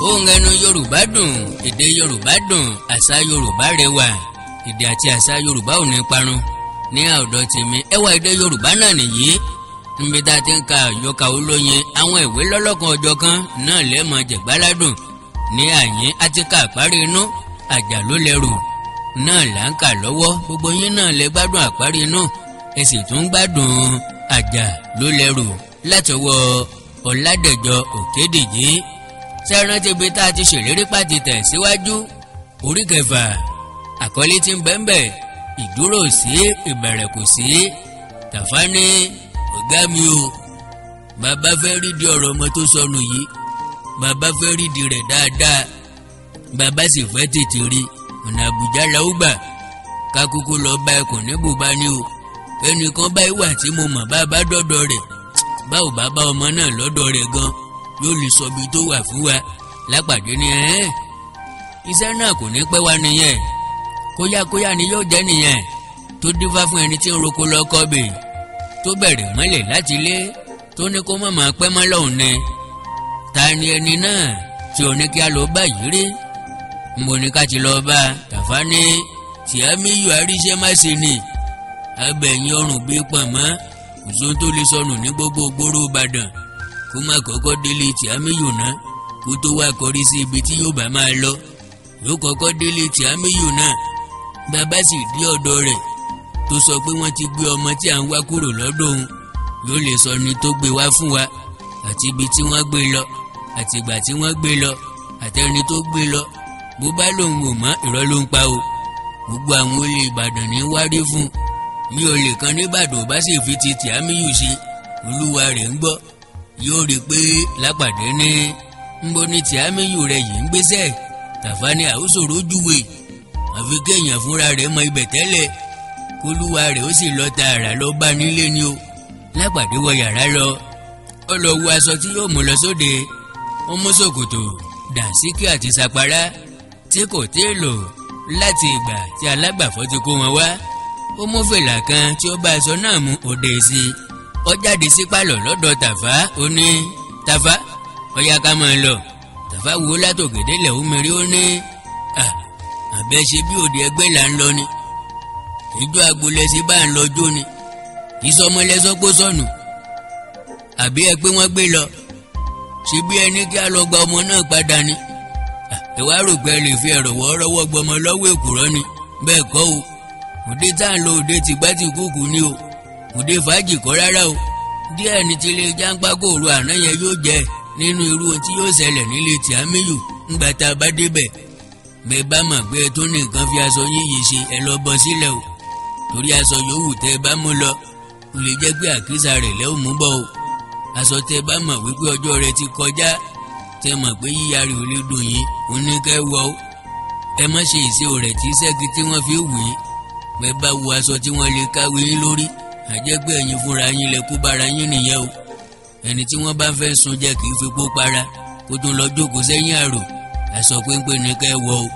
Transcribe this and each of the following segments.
Ohùn ẹnu Yorùbá dùn, èdè Yorùbá dùn, àṣà Yorùbá rẹwà. Èdè àti àṣà Yorùbá ò ní parun ní ọ̀dọ̀ tèmi. Ẹwà èdè Yorùbá náà nìyí, níbi tá a ti ń ka àyọkà olóyin, àwọn ìwé lọ́lọ́kan ọjọ́ kan náà lẹ́mọ̀ jẹ̀gbáládùn ní àyín. Àti ká àparí inú, àjà ló lẹ́rù náà là ń kà lọ́wọ́. Gbogbo yín náà lẹ gbádùn àparí inú, ẹ sì tún gbádùn àjà ló lẹ́rù látọwọ́ Ọ̀làdẹ̀jọ Òkèdìjì. Sẹ́rántí ibi tá a ti ṣèlérí pàtì tẹ̀ síwájú? Orí kẹfà, àkọlé tí ń bẹ́ńbẹ́, ìdúró sí ìbẹ̀rẹ̀ kò sí. Tàfá ní, "Ọ̀gá mi o, bàbá fẹ́ rí di ọ̀rọ̀ ọmọ tó sọnù yìí, bàbá fẹ́ rí di rẹ̀ dáadáa, bàbá sì fẹ́ tètè rí, ọ̀nà Àbújá la ó gbà. Kákúkú lọ bá ẹkùn ní bùbá ni o. Ẹnìkan báyìí wà tí mo mọ̀, bá bá dọ́dọ̀ rẹ̀, báwo bá bá ọmọ náà lọ́dọ̀ rẹ̀ gan, yóò lè sọ ibi tó wà fún wa." Lápàdé ni ẹ́ẹ́, iṣẹ́ náà kò ní pẹ́ wá nìyẹn, kóyákóyá ni yóò jẹ́ nìyẹn. Tó dífá fún ẹni tí ń roko lọ kọ́bè, tó bẹ̀rẹ̀ mọ́lẹ̀ láti ilé, tó ní kó má máa pẹ́ mọ́ lọ́hùn ni. Ta ni ẹni náà tí ò ní kí a lọ bá yìí rí? Mo ní ká ti lọ bá. Tàfá ní, "Tìámíyù àríṣẹ́ má ṣe ni, abẹ̀yìn ọrùn gbé pọ̀nmọ́ òṣòwò tó lè sọnù ní gbogbo gbòòrò Ìbàdàn, kó má kọ́kọ́ délé Tìámíyù náà kó tó wá kọrí sí ibi tí yóò bá máa lọ. Yóò kọ́kọ́ délé Tìámíyù náà. Bàbá sì dé ọ̀dọ̀ rẹ̀, tó sọ pé wọ́n ti gbé ọmọ tí à ń wá kúrò lọ́dọ̀ òun, yóò lè sọ ni tó gbé wá fún wa, àti ibi tí wọ́n gbé lọ, àti ìgbà tí wọ́n gbé lọ, àtẹni tó gbé lọ. Bó bá lòun ò mọ̀, irọ́ ló ń pa o. Gbogbo àwọn olè Ìbàdàn ní wárí fún mi. Olè kan nìbàdàn bá sì fi ti Tìámíyù ṣe, olúwa rẹ̀ ń gbọ́, yóò rí i pé." Lápàdé ní, "Ńbo ni Tìámíyù rẹ̀ yìí ń gbéṣẹ́?" Tàfá ní, "Àwòsòrò júwe, àfi kéèyàn fúnra rẹ̀ mọ ibẹ̀ tẹ́lẹ̀, kólúwa rẹ̀ ó sì lọ tààrà lọ bá nílé ni o." Lápàdé wọ yàrá lọ, ó lọ wo aṣọ tí yóò mú lọ sóde. Ó mú ṣòkòtò, dànsíkì àti sàpárá tí kò tí ì lò láti ìgbà tí alágbàfọ́ ti kó wọn wá. Ó mú fìlà kan tí ó bá aṣọ náà mú òde sí i. Ó jáde sí pálọ̀ lọ́dọ̀ Tàfá. Ó ní, "Tàfá, ó yá, ká máa lọ." Tàfá wo látòkè délẹ̀, ó mérí, ó ní, "Àbẹ́ ṣe bí òde ẹgbẹ́ là ń lọ ni? Ìjọ agbolẹ́sí bá ń lọ jó ni? Ìsọmọlẹ́sọ kó sọnù, àbí ẹ pé wọ́n gbé lọ? Ṣe bí ẹni kí a lọ gba ọmọ náà padà ni? Ẹ wá rò pé ẹ lè fi ẹ̀rọ wọ́ọ́rọ́wọ́ gbọmọ lọ́wọ́ èkùrọ́ ni? Bẹ́ẹ̀ kọ́ o. Òde tá à ń lọ, òde tìgbàtìkúùkù ni o, òde fàájì kọ́ rárá o. Díẹ̀ ní tilé jáńpá kòrò àná yẹn yóò jẹ nínú irú ohun tí yóò ṣẹlẹ̀ nílé Tìámíyù ńgbà tá a bá débẹ̀. Bẹ́ẹ̀ bá mọ̀ pé ẹ tó ní nǹkan fi aṣọ yín yìí ṣe, ẹ lọ bọ́ sílẹ̀ o, torí aṣọ yòówù tẹ́ ẹ bá mú lọ, ó lè jẹ́ pé àkísà rẹ̀ lẹ́ ò mú bọ̀ o. Aṣọ tẹ́ ẹ bá mọ̀ wípé ọjọ́ rẹ̀ ti kọjá, tẹ́ mọ̀ pé yíya rẹ̀ ò lè dùn yín, òun ní kẹ́ wọ̀ o. Ẹ má ṣe ìṣe rẹ̀ tí sẹ́gi tí wọ́n fi wì í. Bẹ́ẹ̀ bá wo aṣọ tí wọ́n lè káwé yín lórí, àjẹgbẹ́ ẹ̀yin fúnra yín lẹ kó bára yín nìyẹn o. Ẹni tí wọ́n bá fẹ́ sun jẹ kì í fipó para kó tún lọ jókòó sẹ́yìn àrò. Aṣọ péńpé ní kẹ́ wọ̀ o."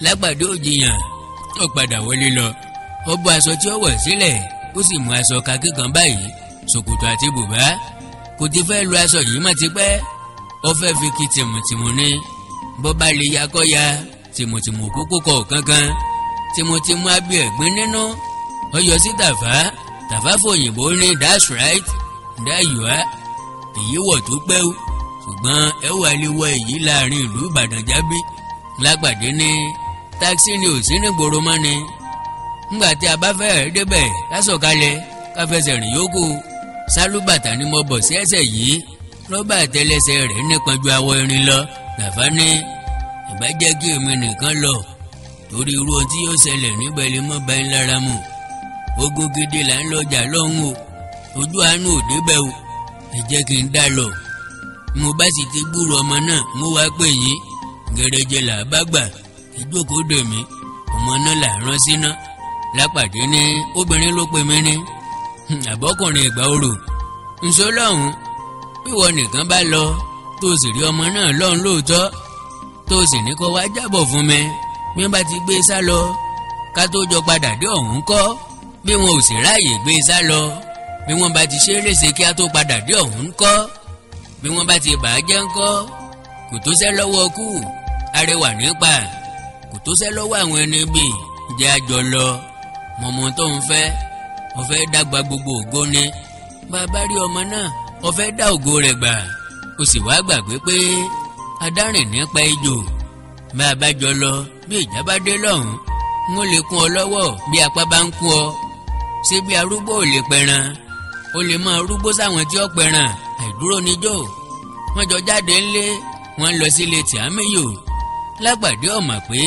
Lágbàdo òjìyàn, ó padà wọlé lọ, ó bọ́ aṣọ tí ó wọ̀ sílẹ̀, ó sì mú aṣọ kakí kan báyìí, ṣòkòtò àti bùbá. Kò ti fẹ́ lu aṣọ yìí mọ́ tipẹ́, ó fẹ́ fi kí tìmùtìmù ni. Bó bá lè ya kọ́ ya tìmùtìmù, kókó kọ̀ kankan, tìmùtìmù abí ẹ̀gbin nínú. Ó yọ sí Tàfá. Tàfá fòyìnbó ní, "That's right, there you are. Èyí wọ̀ tó pẹ́ o, ṣùgbọ́n ẹ wà lè wọ èyí láàrin ìlú Ìbàdàn jábí?" Lágbàdé ní, "Táksì ni ò sí ní gbòòrò mọ́ ni. Ńgbà tí a bá fẹ́ débẹ̀, ká sọ̀kalẹ̀, ká fẹsẹ̀ rìn yókù. Sálúbàtà ni mo bọ̀ sí ẹsẹ̀ yìí, rọ́bà tẹ́lẹsẹ̀ rẹ̀ nípọn ju awọ irin lọ." Tàfá ní, "Ìbá jẹ́ kí èmi nìkan lọ, torí irú ohun tí yóò ṣẹlẹ̀ níbẹ̀ lè mọ́ bá ń lára mu. Ogun gidi là ń lọjà lọ́hùn o, ojú àánú ò débẹ̀ o. Ẹ jẹ́ kí n dá lọ. Mo bá sì ti gbúrò ọmọ náà, mo wá pè yín. Gẹ̀rẹ́jẹ là bá gbà, ìjókòó dè mí, ọmọ náà là rán síná." Lápàdé ní, "Obìnrin ló pè mí ní àbọ́kùnrin ìgbà orò ǹṣọ́ lọ́hùn? Wíwọ nìkan bá lọ, tó sì rí ọmọ náà lọ́hùn lóòótọ́, tó sì ní kó wá jábọ̀ fún mi, bí wọ́n bá ti gbé sá lọ ká tó jọ padà dé ọ̀hún kọ́? Bí wọn ò sì ráàyè gbé sá lọ, bí wọ́n bá ti ṣe é léṣe kí á tó padà dé ọ̀hún kọ́? Bí wọ́n bá ti bà á jẹ́ ńkọ́? Kò tó sẹ́ lọ́wọ́ kú arẹwà nípa, kò tó sẹ́ lọ́wọ́ àwọn ẹni bì jẹ́ àjọ lọ. Mọ̀mọ́ tó ń fẹ́, ó fẹ́ dàgbà gbogbo ògo ni. Bàbá rí ọmọ náà, ó fẹ́ dá ògo rẹ̀ gbà. Ó sì wá gbàgbé pé adárìn nípa ejò. Bàbá jọ lọ, bí ìjà bá dé lọ́hùn, ń lè kún ọ lọ́wọ́ bí apá bá ń kún ọ. Ṣé bí arúgbó ò lè pẹran? Ó lè máa rúgbó sáwọn tí ó pẹran, àìdúró níjó. Wọ́n jọ jáde ńlé, wọ́n lọ sílé Tìámíyù. Lápàdé ọ̀mọ̀ pé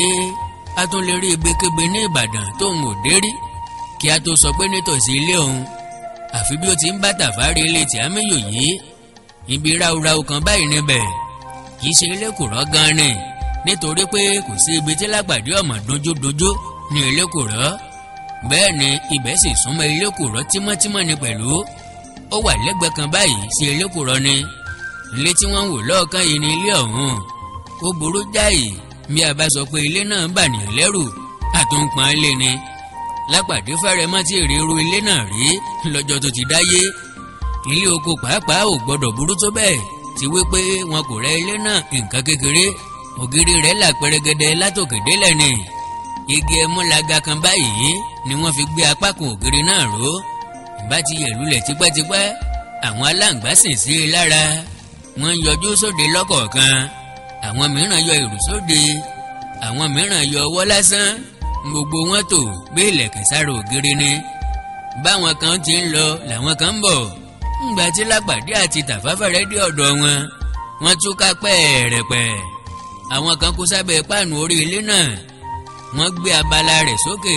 a tún lè rí ebékébé ní Ìbàdàn tóun ò dé rí, kí a tó sọ pé nítòsí ilé òun. Àfi bí ó ti ń bá Tàfá rí ilé Tìámíyù yìí, ibi ráúráú kan báyìí níbẹ̀. Kì í ṣe Elékùrọ́ gan ni, nítorí pé kò sí ibi tí Lápàdé ọ̀mọ̀ dojúdojú ní Elékùrọ́. Bẹ́ẹ̀ ni ibẹ̀ sì súnmọ́ Elékùrọ́ tímọ́tímọ́ ni pẹ̀lú. Ó wà lẹ́gbẹ̀ẹ́ kan báyìí sí Elékùrọ́ ni. Ilé tí wọ́n ń wò lọ́ọ̀kan yìí ni ilé ọ̀hún. Ó burú jáì bí a bá sọ pé ilé náà bà nìyàn lẹ́rù, àtúnpọ̀n ilé ni. Lápàdé fẹ́rẹ̀ mọ́ tí èrè irú ilé náà rí lọ́jọ́ tó ti dáyé. Ilé oko pàápàá ò gbọ́dọ̀ burú tó bẹ́ẹ̀ ti wí pé wọn kò rẹ́ ilé náà nǹkan kékeré. Ògiri rẹ̀ là pẹrẹgẹdẹ látòkè délẹ̀ ni. Igi ẹmúlaga kan báyìí ni wọ́n fi gbé apá kan ògiri náà ró. Ìbá ti yẹ̀ lulẹ̀ tipẹ́tipẹ́, àwọn aláǹgbá sì sí i lára. Wọ́n ń yọjú sóde lọ́kọ̀ọ̀kan. Àwọn mìíràn yọ ìrù sóde, àwọn mìíràn yọ ọwọ́ lásán. Gbogbo wọn tò gbé ìlẹ̀kẹ̀ sára ògiri ni. Báwọn kan ti ń lọ làwọn kan ń bọ̀. Ńgbà tí Lápàdé àti Tàfá fẹ́rẹ̀ dé ọ̀dọ̀ wọn, wọ́n túká pẹ́ẹ̀rẹ̀pẹ̀. Àwọn kan kó sábẹ́ páànù orí ilé náà. Wọ́n gbé abala rẹ̀ sókè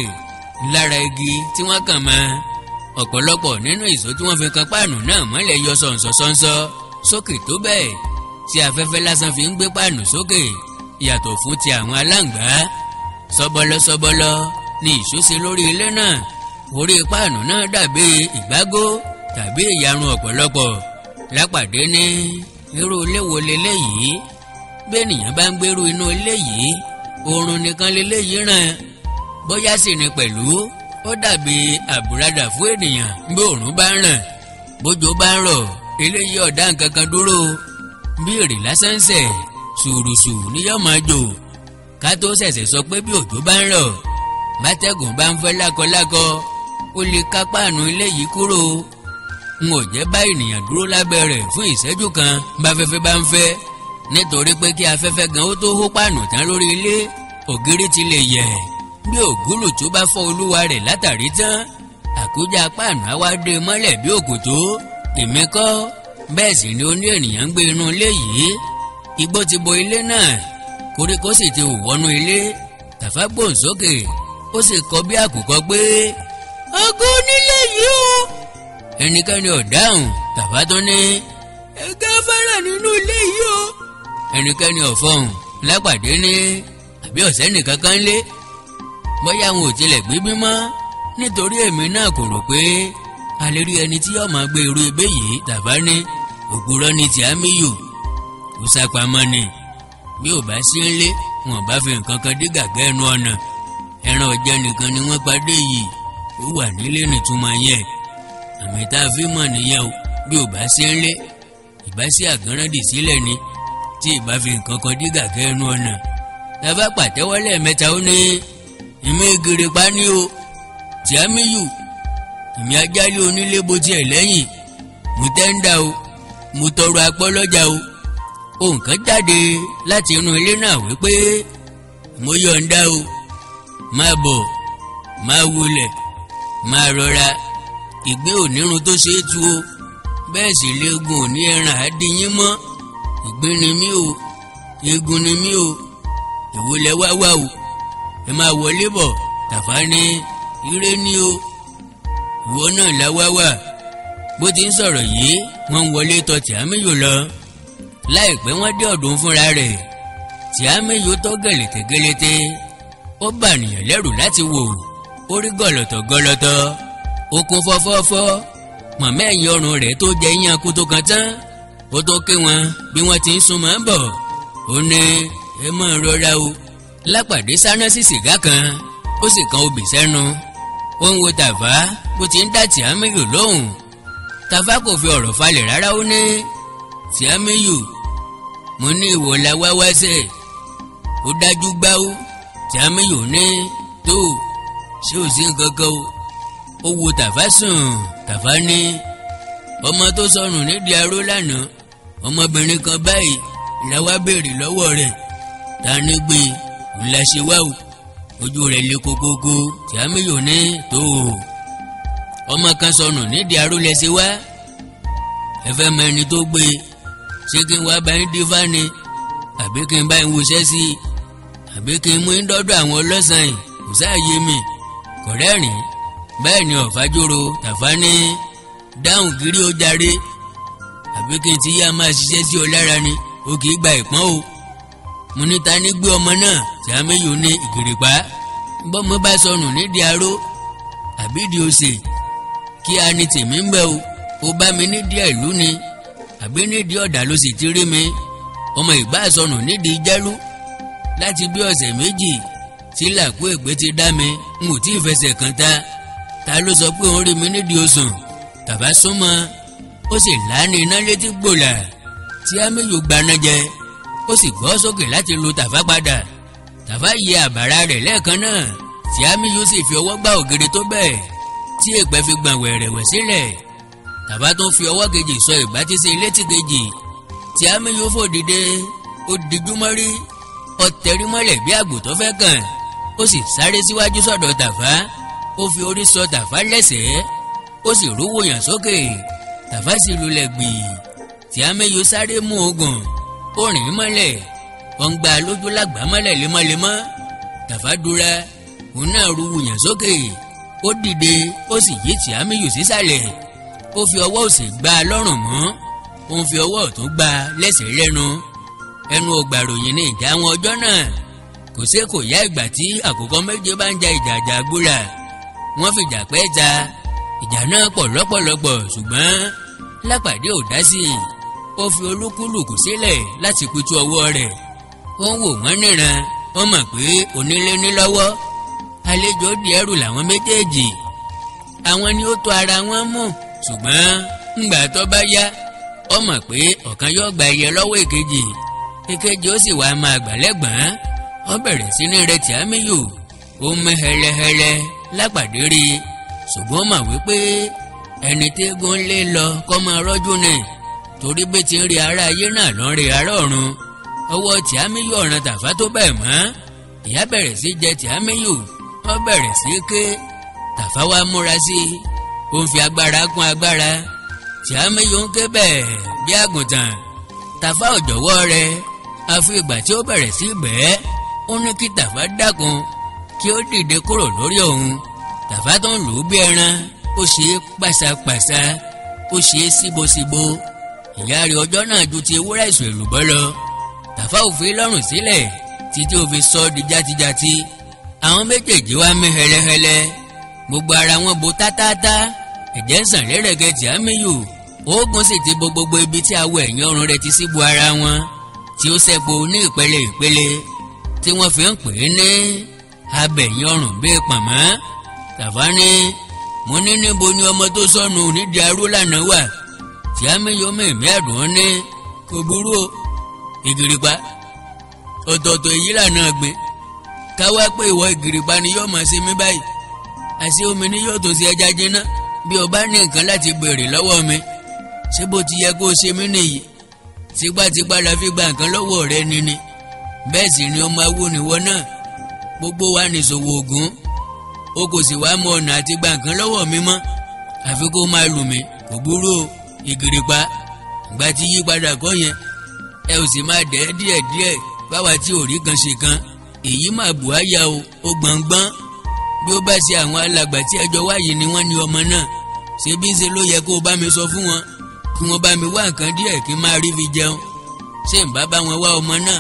lára igi tí wọ́n kàn mọ́. Ọ̀pọ̀lọpọ̀ nínú ìṣó tí wọ́n fi kan páànù náà mọ́lẹ̀ yọ sọ̀nsọ̀sọ̀nsọ̀ sókè tó bẹ́ẹ̀ tí afẹ́fẹ́ lásán fi ń gbé páànù sókè, yàtọ̀ fún ti àwọn aláǹgbá. Sọbọlọsọbọlọ ni ìṣó ṣe lórí ilé náà. Orí páànù náà dàbí ìgbágó tàbí ìyarun ọ̀pọ̀lọpọ̀. Lápàdé ní irú ilé wo leléyìí? Bí ènìyàn bá ń gbérú inú ilé yìí, oorun nìkan leléyìí ràn. Bóyá sì ni pẹ̀lú, ó dàbí àbùradà fún ènìyàn bí oòrùn bá ń ràn. Bójò bá ń rọ̀, eléyìí ọ̀dá nǹkan kan dúró. Bí èrè lásán ń sẹ̀, sùrùsù ni yóò máa jò. Ká tó ṣẹ̀ṣẹ̀ sọ pé bí òjò bá ń rọ̀, bátẹ́gùn bá ń fẹ́ lákọlákọ, ó lè ká páànù ilé yìí kúrò. N ò jẹ́ bá ènìyàn dúró lábẹ́ rẹ̀ fún ìṣẹ́jú kan bá fẹ́fẹ́ bá ń fẹ́, nítorí pé kí afẹ́fẹ́ gan ó tó hó páànù tán lórí ilé, ògiri ti lè yẹ̀. Bí ògúlù tó bá fọ́ olúwa rẹ̀ látàrí tán, àkójá páànù á wá dé mọ́lẹ̀ bí òkòtó. Èmi kọ́, bẹ́ẹ̀ sì ni ó ní ènìyàn ń gbé inú ilé yìí. Igbó ti bo ilé náà, koríko sì ti hù wọnú ilé. Tàfá gbóhùn sókè, ó sì kọ bí àkùkọ pé ògo onílé yìí o. Ẹnikẹ́ni ò dáhùn. Tàfá tó ní ẹ̀ka fara nínú ilé yìí o. Ẹnikẹ́ni ò fọhùn. Lápàdé ní àbí ọ̀sẹ́ nìkan kan lé. Bóyá àwọn ò tilẹ̀ gbé bímọ, nítorí èmi náà kò rò pé a lè rí ẹni tí yóò máa gbé irú ebé yìí. Tàfá ní òpùrọ́ ni Tìámíyù, ó sápamọ́ ni. Bí ò bá sí ńlé, wọn bá fi nǹkan kan dí gàgá ẹnu ọ̀nà. Ẹran ọ̀jẹ̀ nìkan ni wọ́n padé yìí, ó wà nílé nìtúmọ̀ yẹn. Àmì tá a fi mọ̀ nìyẹn o. Bí ò bá sí ńlé, ìbá sí àgánràndì sílẹ̀ ni tí ìbá fi nǹkan kan dí gàgá ẹnu ọ̀nà. Tàfá pàtẹ́wọ́ lẹ́ẹ̀mẹ́ta, ó ní ìmí ìgèrèpá ní o. Tìámíyù, ìmí ajálẹ̀ onílé bo tiẹ̀ lẹ́yìn. Mo tẹ́ńdà o, mo tọrọ apọ́ lọ́jà o. Ohùn kan jáde láti inú ilé náà wípé mo yọ̀ǹda o, máa bọ̀, máa wọlẹ̀, máa rọra. Ìgbín onírun tó ṣe é tu o, bẹ́ẹ̀ sì léegun òní ẹran àdínyín mọ́. Ìgbín ni mí o, eegun ni mí o, èwo lẹ wá wá o, ẹ máa wọlé bọ̀. Tàfá ní ire ni o, ìwọ náà la wá wà. Bó ti ń sọ̀rọ̀ yìí, wọ́n ń wọlé tọ̀ Tìámíyù lọ. Láìpẹ́ wọ́n dé ọ̀dọ̀ fúnra rẹ̀. Tìámíyù tó gẹ̀lẹ̀tẹ̀gẹ̀lẹ̀tẹ̀, ó bà nìyàn lẹ́rù láti wò. Ó rí gọ̀lọ̀tọ̀ gọ̀lọ̀tọ̀, ó kún fọ́fọ́fọ́. Màmá ẹ̀yìn ọrùn rẹ̀ tó jẹ yín akuto kan tán, ó tó ké wọn bí wọ́n ti ń súnmọ́ ń bọ̀. Ó ní ẹ máa rọra o. Lápàdé sáná sí sìgá kan, ó sì kan obì sẹ́nu. Ó ń wo Tàfá bó ti ń dá Tìámíyù lóhùn. Tàfá kò fi ọ̀rọ̀ falẹ̀ rárá. Ó ní Tìámíyù, Mo ní ìwọ la wá wáṣẹ̀ ó dájú gbáwó. Tìámíyù ní tó ṣé ò sí nǹkan kan o. Ó wo Tàfá sùn. Tàfá ní ọmọ tó sọnù nídìí aró lánàá, ọmọbìnrin kan báyìí la wá béèrè lọ́wọ́ rẹ̀, ta ní gbé ńlá ṣe wá o. Ojú rẹ̀ le kókókó. Tìámíyù ní tó o ọmọ kan sọnù nídìí aró lẹ́sẹ̀ wá, ẹ fẹ́ mọ ẹni tó gbé, ṣé kí n wá bá yín dífá ni àbí kí n bá yín wuṣẹ́ sí i àbí kí n mú yín dọ́dọ̀ àwọn ọlọ́sàn yìí? Kò sáàyè mi kò rẹ́rìn-ín. Bẹ́ẹ̀ ni ọ̀fàjòrò. Tàfá ní dáhùn gírí ó jàre, àbí kí n ti yá máa ṣiṣẹ́ sí ọ lára ni, o kì í gba ìpọ́n o. Mo ní ta ní gbé ọmọ náà? Tìámíyù ní ìgìrìpá. Bọ́mọ bá sọnù nídìí aró àbí ìdí òsè, kí a ní tèmi ń bẹ o. Ó bá mi nídìí ìlú ni àbí nídìí ọ̀dà ló sì ti rí mi. Ọmọ ìgbà sọnù nídìí jẹ́lú láti bí ọ̀sẹ̀ méjì tí làkú ègbé ti dá mi, n ò tí ì fẹsẹ̀ kan ta. Ta ló sọ pé òun rí mi nídìí osùn? Tàfá súnmọ́, ó sì láàánú iná létí gbòòlà. Tìámíyù gbaná jẹ, ó sì gbọ́ sókè láti lu Tàfá padà. Tàfá yẹ àbàrà rẹ̀ lẹ́ẹ̀kan náà. Tìámíyù sì fi ọwọ́ gbá ògiri tó bẹ́ẹ̀ tí èpè fi gbọ̀n wẹ̀rẹ̀wẹ̀ sílẹ̀. Tàfá tó fi ọwọ́ kejì sọ ìgbà tí sí létí kejì. Tìámíyù fò dìde, ó dijú mọ́rí, ó tẹrí mọ́lẹ̀ bí àgbò tó fẹ́ kàn, ó sì sáré síwájú sọ̀dọ̀ Tàfá. Ó fi orí sọ Tàfá lẹ́sẹ̀ẹ́, ó sì rúwò yàn sókè. Tàfá sì lulẹ̀ gbì. Tìámíyù sáré mú oògùn, ó rìn mọ́lẹ̀, ó ń gba lójú lágbàá mọ́lẹ̀ lemọ́lemọ́. Tàfá dúra, òun náà rúwò yàn sókè, ó dìde, ó sì yí Tìámíyù sísàlẹ̀. Ó fi ọwọ́ òsì gbá a lọ́rùn mọ́, ó ń fi ọwọ́ ọ̀tún gbá a lẹ́sẹ̀ lẹ́nu. Ẹnu ọgbàròyìn ní ìjà àwọn ọjọ́ náà. Kò sí kò yá ìgbà tí àkókò méje bá ń ja ìjà àjàgbóra. Wọ́n fìjà pẹ́ ta ìjà náà pọ̀ lọ́pọ̀lọpọ̀, ṣùgbọ́n Lápàdé ò dá sí i. Ó fi olúkúlùkù sílẹ̀ láti pitú ọwọ́ rẹ̀. Ó ń wò wọ́n níran, ó mọ̀ pé onílé ní lọ́wọ́. Àlejò di ẹrù làwọn méjèèjì, àwọn ni ó tó ara wọn mú. Ṣùgbọ́n ńgbà tó bá yá, ó mọ̀ pé ọ̀kan yóò gba ẹyẹ lọ́wọ́ èkejì, èkejì ó sì wá máa gbà lẹ́gbọ̀n. Ó bẹ̀rẹ̀ sí ní rẹ Tìámíyù, ó mú hẹlẹhẹlẹ. Lápàdé rí i, ṣùgbọ́n mọ̀ wípé ẹni tí eégún ń lé lọ kọ́ máa rọ́jú ni, torí bí ti ń rí ara ayé náà ló ń rí ara ọ̀run. Ọwọ́ Tìámíyù ọ̀ràn Tàfá tó bẹ́ẹ̀ mọ́. Ìyá bẹ̀rẹ̀ sí jẹ Tìámíyù, ó bẹ̀rẹ̀ sí ké. Tàfá wá múra sí i, ó ń fi agbára kún agbára. Tìámíyù ń ké bẹ́ẹ̀ bí àgùntàn. Tàfá ò jọ̀wọ́ rẹ̀, àfi ìgbà tí ó bẹ̀rẹ̀ sí bẹ́ẹ̀. Ó ní kí Tàfá dákun kí ó dìde kúrò lórí òun. Tàfá tó ń lù ú bí ẹran, ó ṣe é pàṣàpàṣà, ó ṣe é síbòsíbò. Ìyá rẹ̀ ọjọ́ náà ju ti ewúrẹ́ ìsùn èlùbọ́ lọ. Tàfá ò fi lọ́rùn sílẹ̀ títí ó fi sọ di játijáti. Àwọn méjèèjì wá mí hẹlẹhẹlẹ, gbogbo ara wọn bo tátátá, ẹ̀jẹ̀ ń sàn lẹ́rẹ̀kẹ́ Tìámíyù. Oògùn sì ti bo gbogbo ibi tí awọ ẹ̀yìn ọrùn rẹ̀ ti síbu ara wọn, tí ó sẹ́po ní ìpele ìpele tí wọ́n fi ń pè é ní abẹ̀yìn ọrùn bíi pọ̀nmọ́. Tàfá ní mo ní níbo ni ọmọ tó sọnù nídìí aró lánàá wà? Tìámíyù mìmí àdùn ní kò burú o, ìgìrìpá ọ̀tọ̀ọ̀tọ̀ èyí lànà gbìn. Káwá pé ìwọ ìgìrìpá ni yóò máa ṣe mí báyìí, àṣé omi ni yóò tó ṣe ẹja jiná. Bí o bá ní nǹkan láti béèrè lọ́wọ́ mi, ṣé bó ti yẹ kó o ṣe mí nìyí? Tipátipá la fi gba nǹkan lọ́wọ́ rẹ nini, bẹ́ẹ̀ sì ni ọmọ awó nìwọ náà. Gbogbo wa nìṣòwò ògún, o kò sì wá mọ ọ̀nà àti gba nǹkan lọ́wọ́ mi mọ́, àfi kó máa lù mí. Kò burú o, ìgìrìpá, ìgbà tí yí padà kọ́ yẹn, ẹ ò sì máa dẹ́ díẹ̀díẹ̀ báwa tí ò rí kan ṣe kan. Èyí máa bù á ya o, ó gbọ̀ngbọ́n. Bí ó bá ṣe àwọn alàgbà tí ẹjọ́ wáyé ni wọ́n ní ọmọ náà, ṣé bí ń ṣe ló yẹ kó o bá mi sọ fún wọn kí wọ́n bá mi wá nǹkan díẹ̀ kí n máa rí fi jẹun. Ṣé ń bá bá wọn wá ọmọ náà?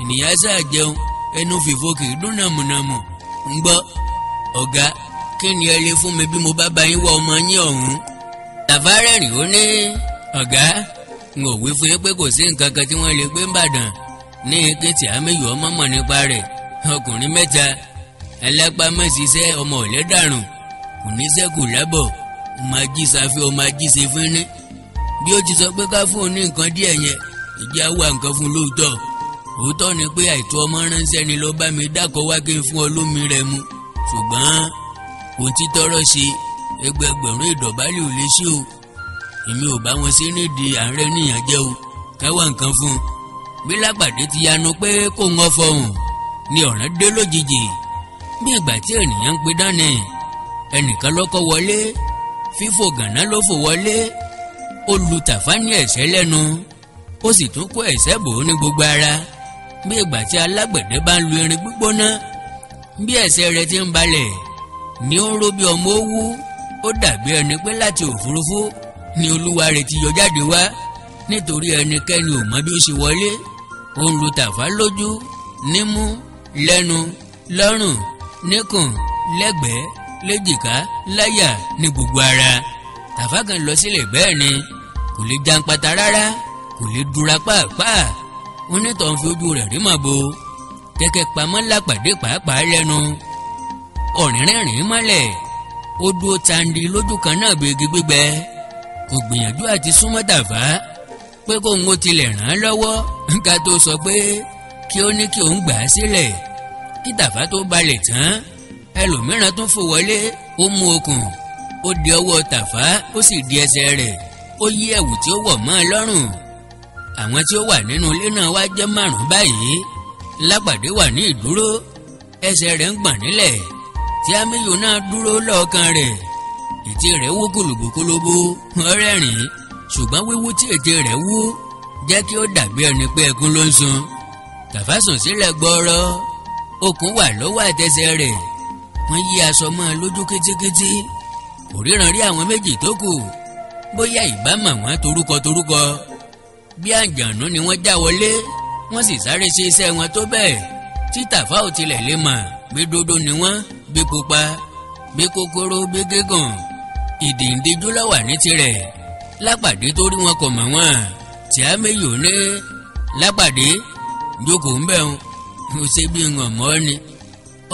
Ènìyàn sáà jẹun, ẹnu fìfo kì í dún nàmùnàmù. Ń gbọ́ ọ̀gá, kí ni ẹ lè fún mi bí mo bá bá yín wá ọmọ yín ọ̀hún? Tàfá rẹ́rìn ó ní ọ̀gá, n ò wí fún yín pé kò sí nǹkan kan tí wọ́n lè gbé ń bàdàn ní ike Tìámíyù ọmọ mọ̀ nípa rẹ̀. Ọkùnrin mẹ́ta alápámọ́síṣẹ́ ọmọ ọ̀lẹ́dàrùn kò ní sẹ́kù lábọ̀, ọmọ ajísafẹ́ ọmọ ajísefínní. Bí ó ti sọ pé ká fún un ní nǹkan díẹ̀ yẹn, Ìjà wà nǹkan fún lóòótọ́. Òótọ́ ni pé àìtó ọmọ ránṣẹ́ ni ló bá mi dákọ̀ wá kí n fún ọ lómi rẹ mu. Ṣùgbọ́n ohun tí tọrọ ṣe ẹgbẹgbẹ̀rún ìdọ̀bálẹ̀ ò lè ṣe o. Èmi ò bá wọn ṣe nídìí àárẹ̀ níyàn jẹ́ o, ká wá nǹkan fún un. Bí Lápàdé ti yanu pé kó ń fọhùn ni ọ̀ràn dé lójijì. Bí ìgbà tí ènìyàn ń pe dání, ẹnìkan lọ́kọ́ wọlé, fífò gànà ló fò wọlé, ó lu Tàfá ní ẹ̀ṣẹ́ lẹ́nu, ó sì tún kó ẹ̀ṣẹ́ bò ó ní gbogbo ara. Bí ìgbà tí alágbẹ̀dẹ bá ń lu irin gbígbóná, bí ẹ̀ṣẹ́ rẹ̀ ti ń balẹ̀ ni ó ń ró bí ọmọ owú. Ó dàbí ẹni pé láti òfurufú ni olúwa rẹ̀ ti yọ jáde wá, nítorí ẹnikẹ́ni ò mọ bí ó ṣe wọlé. Ó ń lu Tàfá lójú, nímú, lẹ́nu, lọ́rùn, níkùn, lẹ́gbẹ̀ẹ́, léjìká, láyà, ní gbogbo ara. Tàfá kan lọ sílẹ̀ bẹ́ẹ̀ ni, kò lè jàǹpátá rárá, kò lè dúra pàápàá. Onítọ̀hún fi ojú rẹ̀ rí màbo, kẹ̀kẹ́ pamọ́ Lápàdé pàápàá lẹ́nu. Ọ̀rìnrìnrìn mọ́lẹ̀, ó dúró tandi lójú kan náà bí igi gbígbẹ. Kò gbìyànjú àti súnmọ́ Tàfá pé kóun ó tilẹ̀ ràn án lọ́wọ́, nǹka tó sọ pé kí ó ní kí òun gbà á sílẹ̀. Kí Tàfá tó balẹ̀ tán, ẹlòmíràn tún fò wọlé, ó mú okùn, ó di ọwọ́ Tàfá, ó sì di ẹsẹ̀ rẹ̀, ó yí ẹ̀wù tí ó wọ̀ mọ́ ẹ lọ́rùn. Àwọn tí ó wà nínú ilé náà wá jẹ́ márùn-ún báyìí. Lápàdé wà ní ìdúró, ẹsẹ̀ rẹ̀ ń gbọ̀n nílẹ̀, tí Àmíyù náà dúró lọ́ọ̀kan rẹ̀. Ètè rẹ̀ wú kòlòbókòlòbó, ó rẹ́rìn-ín, ṣùgbọ́n wíwú tí ètè rẹ̀ wú jẹ́ kí ó dàbí ẹni pé ẹkún ló ń sun. Tàfá sùn sílẹ̀ gbọ́rọ́, okùn wà lọ́wọ́ àtẹsẹ̀ rẹ̀, wọ́n yí aṣọ mọ́ ọ lójú kítíkítí. Kò ríran rí àwọn méjì tó kù, bóyá ìbámọ̀ wọn torúkọ torúkọ. Bí àǹjànú ni wọ́n já wọlé, wọ́n sì sáré ṣe iṣẹ́ wọn tó bẹ́ẹ̀ tí Tàfá ò tilẹ̀ lè mọ̀ bí dúdú ni wọ́n, bí pupa, bí kòkòrò, bí gígùn. Ìdìndíjú ló wà ní tirẹ̀. Lápàdé tó rí wọn kò mọ̀ wọ́n. Tí Àmíyù ní Lápàdé jókòó ń bẹ̀ ń ṣe bí ń hàn mọ́ ni.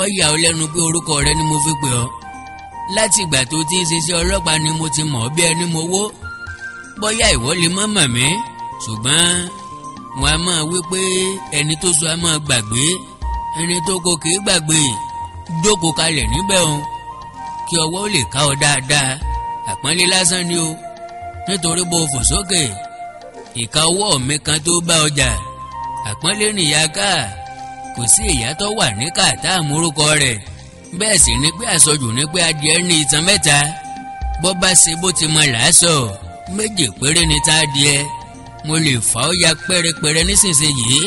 Ó yà ọ́ lẹ́nu pé orúkọ rẹ ni mo fi pè ọ́. Láti ìgbà tó ti ń ṣiṣẹ́ ọlọ́pàá ni mo ti mọ̀ ọ́ bí ẹni mo wó. Bóyá ìwọ lè mọ̀ mọ̀ mí, ṣùgbọ́n wọn a máa wí pé ẹni tó sọ a máa gbàgbé, ẹni tó kò kì í gbàgbé. Jókòó kalẹ̀ níbẹ̀ o, kí ọwọ́ ó lè ká ọ dáadáa. Àpọ́nlé lásán ni o, nítorí bó fò sókè, ìka ọwọ́ mi kan tó bá ọjà. Àpọ́nlé nìyá ká, kò sí ìyá tó wà ní káàtá àmúrúkọ rẹ̀. Bẹ́ẹ̀ sì ni pé àsọjù ni pé adìẹ ní itan mẹ́ta. Bọ́ bá ṣe bó ti mọ làásọ, méje péré ni tá adìẹ. Mo lè fà ó ya pẹ́rẹpẹ̀rẹ nísinsìnyí,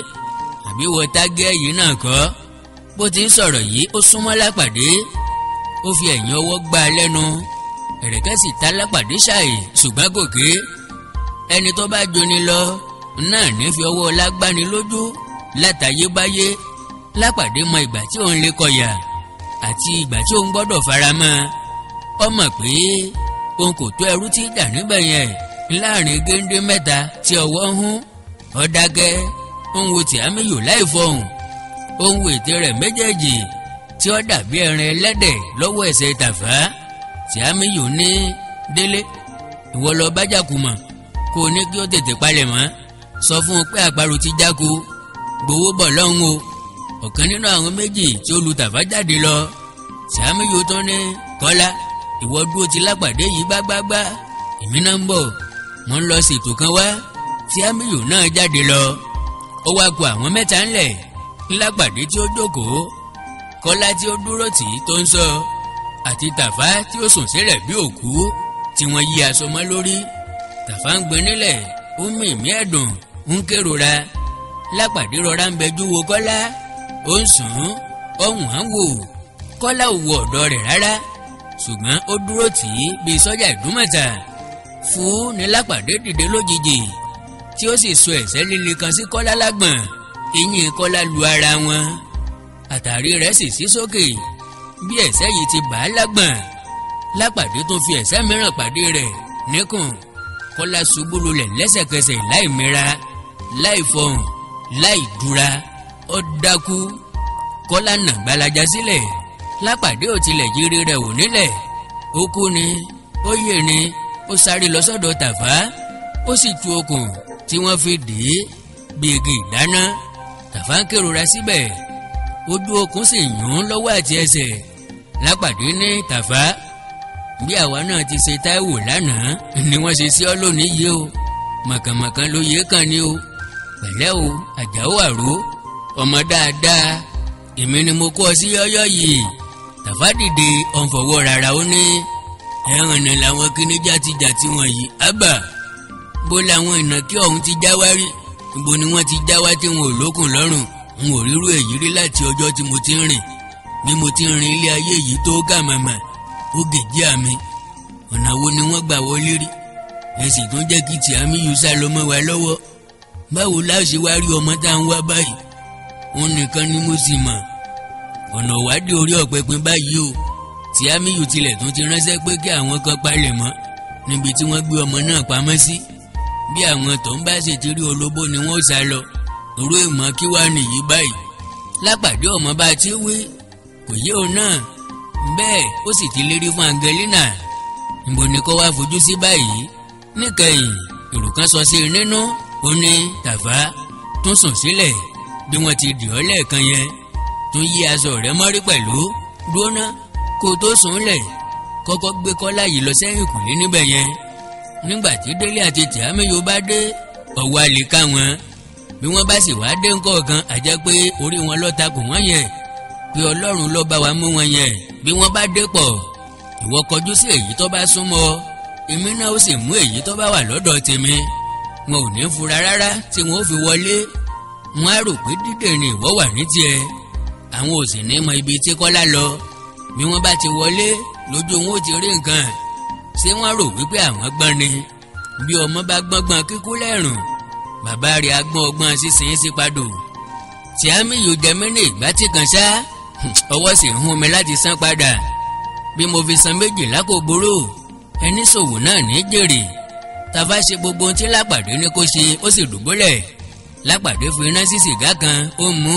àbí wọ tágẹ́ yìí náà kọ́. Bó ti ń sọ̀rọ̀ yìí, ó súnmọ́ Lápàdé, ó fi ẹ̀yìn ọwọ́ gbá a lẹ́nu. Ẹ̀rẹ̀kẹ́ sì ta Lápàdé ṣàì, ṣùgbọ́n kò ké. Ẹni tó bá joni lọ náà ní fi ọwọ́ lágbáni lójú látayébáyé. Lápàdé mọ ìgbà tí òun lè kọyà àti ìgbà tí òun gbọ́dọ̀ faramọ́. Ó mọ̀ pé òun kò tó ẹrú tí dà níbẹ̀ yẹn láàrin géńdé mẹ́ta tí ọwọ́ ń hún. Ó dákẹ́, ó ń wo Tìámíyù láì fọhùn, ó ń wo ètè rẹ̀ méjèèjì tí ó dàbí ẹran ẹlẹ́dẹ̀ lọ́wọ́ ẹsẹ̀ Tàfá. Tìámíyù ní délé, ìwọ lọ bá Jàkùmọ̀, kó o ní kí ó tètè palẹ̀ mọ́. Sọ fún un pé àparò ti jáko, gbowó bọ̀ lọ́hùn o. Ọ̀kan nínú àwọn méjì tí ó lu Tàfá jáde lọ. Tìámíyù tó ní Kọ́lá, ìwọ dúró ti Lápàdé yìí gbágbágbá, èmi náà ń bọ̀, mo ń lọ ṣètò kan wá. Tìámíyù náà jáde lọ, ó wá kù àwọn mẹ́ta ńlẹ̀. Lápàdé tí ó jókòó, Kọ́lá tí ó dúró tì í tó ń sọ, àti Tàfá tí ó sùn sílẹ̀ bí òkú tí wọ́n yí aṣọ mọ́ lórí. Tàfá ń gbin nílẹ̀, ó mì mí ẹ̀dùn, ń kérora. Lápàdé rọra ń bẹjú wo Kọ́lá, ó ń sùn, ọ̀hún à ń wò. Kọ́lá ò wo ọ̀dọ̀ rẹ̀ rárá, ṣùgbọ́n ó dúró tì í bíi sọ́jà ìdúmọ̀tà. Fún ni Lápàdé dìde lójijì, tí ó sì sọ ẹ̀sẹ̀ líle kan sí Kọ́lá lágbọ̀n. Eyín Kọ́lá lu ara wọn, àtàrí rẹ̀ sì sí sókè bí ẹ̀sẹ̀ yìí ti bà á lágbọ̀n. Lápàdé tún fi ẹ̀sẹ̀ mìíràn pàdé rẹ̀ níkùn. Kọ́lá ṣubú lulẹ̀ lẹ́sẹ̀kẹsẹ̀ láì mira, láì fọhùn, láì dúra, ó dákú. Kọ́lá nà gbalaja sílẹ̀. Lápàdé ò tilẹ̀ yiri rẹ̀ wò nílẹ̀. Ó kú ni, ó yè ni, ó sáré lọ sọ́dọ̀ Tàfá, ó sì tú okùn tí wọ́n fi dì í. bí igi ìdáná. Tàfá ń kérora síbẹ̀, ojú okùn sì yún lọ́wọ́ àti ẹsẹ̀. Lápàdé ní Tàfá, bí àwa náà ti ṣe Táíwò lánàá ni wọ́n ṣe sí ọ lónìí yìí o, mọ̀kànmọ̀kàn ló yẹ kàn ní o, pẹ̀lẹ́ o Àjàó Àró, ọmọ dáadáa, èmi ni mo kó ọ sí yọ́yọ́ yìí. Tàfá dìde ọ̀nfọ̀wọ́ rárá, ó ní ẹ̀hàn náà làwọn kíní jàtijàti wọ̀nyí, ábà bó làwọn ìnàkí ọ̀hún ti já wá rí, ibo ni wọ́n ti já wá tí wọn ò lókun lọ́rùn, n ò rírú èyí rí láti ọjọ́ tí mo ti ń rìn, bí mo ti ń rin ilé ayé yìí tó gà màmá ó gèjì àmì, ọ̀nà wo ni wọ́n gbà wọlé rí, ẹ sì tún jẹ́ kí Tìámíyù sá lọ mọ́ wa lọ́wọ́, báwo la ṣe wá rí ọmọ tá à ń wá báyìí, òun nìkan ni mo sì mọ̀, ọ̀nà wádìí orí ọ̀pẹ pin báyìí o. Tìámíyù tilẹ̀ tún ti ránṣẹ́ pé kí àwọn kan palẹ̀ mọ́ níbi tí wọ́n gbé ọmọ náà pamọ́ sí, bí àwọn tó ń bá ṣe ti rí olóbó ni wọ́n sá lọ, òru ìmọ̀ kí wàá nìyí báyìí. Lápàdé ọmọ bá ti wí kò yé òun náà, bẹ́ẹ̀ ó sì ti lérí fún Angelina, níbo ni kó wá fojú sí báyìí. Níkẹyìn èrò kan sọ sí i nínú, ó ní Tàfá tún sùn sílẹ̀ bí wọ́n ti dì ọ́ lẹ́ẹ̀kan yẹn, tún yí aṣọ rẹ̀ mọ́rí pẹ̀lú, dúró kó tó sùn lẹ̀, kọ́kọ́ gbé Kọ́lá yìí lọ sẹ́yìn kùlé níbẹ̀ yẹn. Nígbà tí Délé àti Tìámíyù bá dé, ọ̀wọ́ àlè ká wọn, bí wọ́n bá sì wá dé ńkọ̀ọ̀kan, àjẹ́ pé orí wọn ló takò wọ́n yẹn, pé Ọlọ́run ló bá wa mú wọn yẹn. Bí wọ́n bá dé pọ̀, ìwọ kọjú sí èyí tó bá súnmọ́, èmi náà ó sì mú èyí tó bá wà lọ́dọ̀ tèmi. Wọn ò ní fura rárá tí wọn ó fi wọlé, wọn á rò pé dídè ni ìwọ wà ní tiẹ̀, àwọn ò sì ní mọ ibi tí Kọ́lá lọ. Bí wọ́n bá ti wọlé lójú wọn ó ti rí nǹkan, ṣé wọ́n rò wípé àwọn gbọ́n ni? Bí ọmọ bá gbọ́ngbọ́n kíkú lẹ́rùn, bàbá rẹ̀ agbọ́n ọgbọ́n sísìn sí padò. Tìámíyù jẹ mí ní ìgbà tí kan ṣá, ọwọ́ sì ń hún mi láti san padà, bí mo fi san 12 kò burú, ẹni ṣòwò náà ní jèrè. Tàfá ṣe gbogbo ohun tí Lápàdé ní kó ṣe, ó sì dùbúlẹ̀. Lápàdé fi iná sí sìgá kan, ó mú,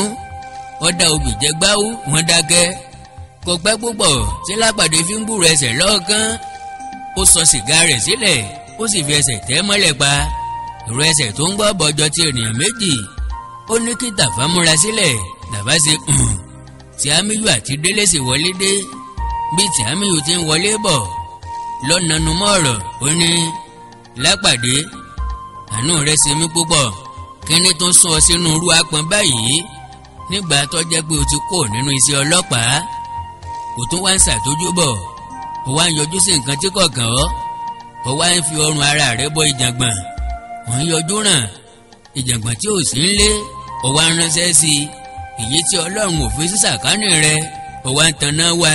ó dá obì jẹ gbáú, wọ́n dákẹ́. Kò pẹ́ púpọ̀ tí Lápàdé fi ń gbúrò ẹsẹ̀ lọ́ọ̀kan, ó sọ sìgá rẹ̀ sílẹ̀, ó sì fi ẹsẹ̀ tẹ́ mọ́lẹ̀ pa. Ìró ẹsẹ̀ tó ń gbọ́ bọ́jọ́ ti ènìyàn méjì, ó ní kí Tàfá múra sílẹ̀. Tàfá ṣe Tìámíyù àti Délé sì wọlé dé. Bí Tìámíyù ti ń wọlé bọ̀ lọ́nàánú mọ́ ọ̀rọ̀, ó ní Lápàdé, àánú rẹ̀ ṣe mí púpọ̀, kíní tó ń sún ọ sínú irú apọn báyìí nígbà tó jẹ́ pé o ti kó nínú iṣẹ́ ọlọ́pàá, kò tún wá ń ṣàtójú bọ̀, ó wá ń yọjú sí nǹkan tí kò kàn ọ́, ó wá ń fi ọrùn ara rẹ̀ bọ ìjàngbọ̀n, ò ń yọjú ràn ìjàngbọ̀n tí ò sí ń lé, ó wá ń ránṣẹ́ sí i, èyí tí Ọlọ́run ò fi sí sàkánì rẹ̀, ó wá ń tanná wá,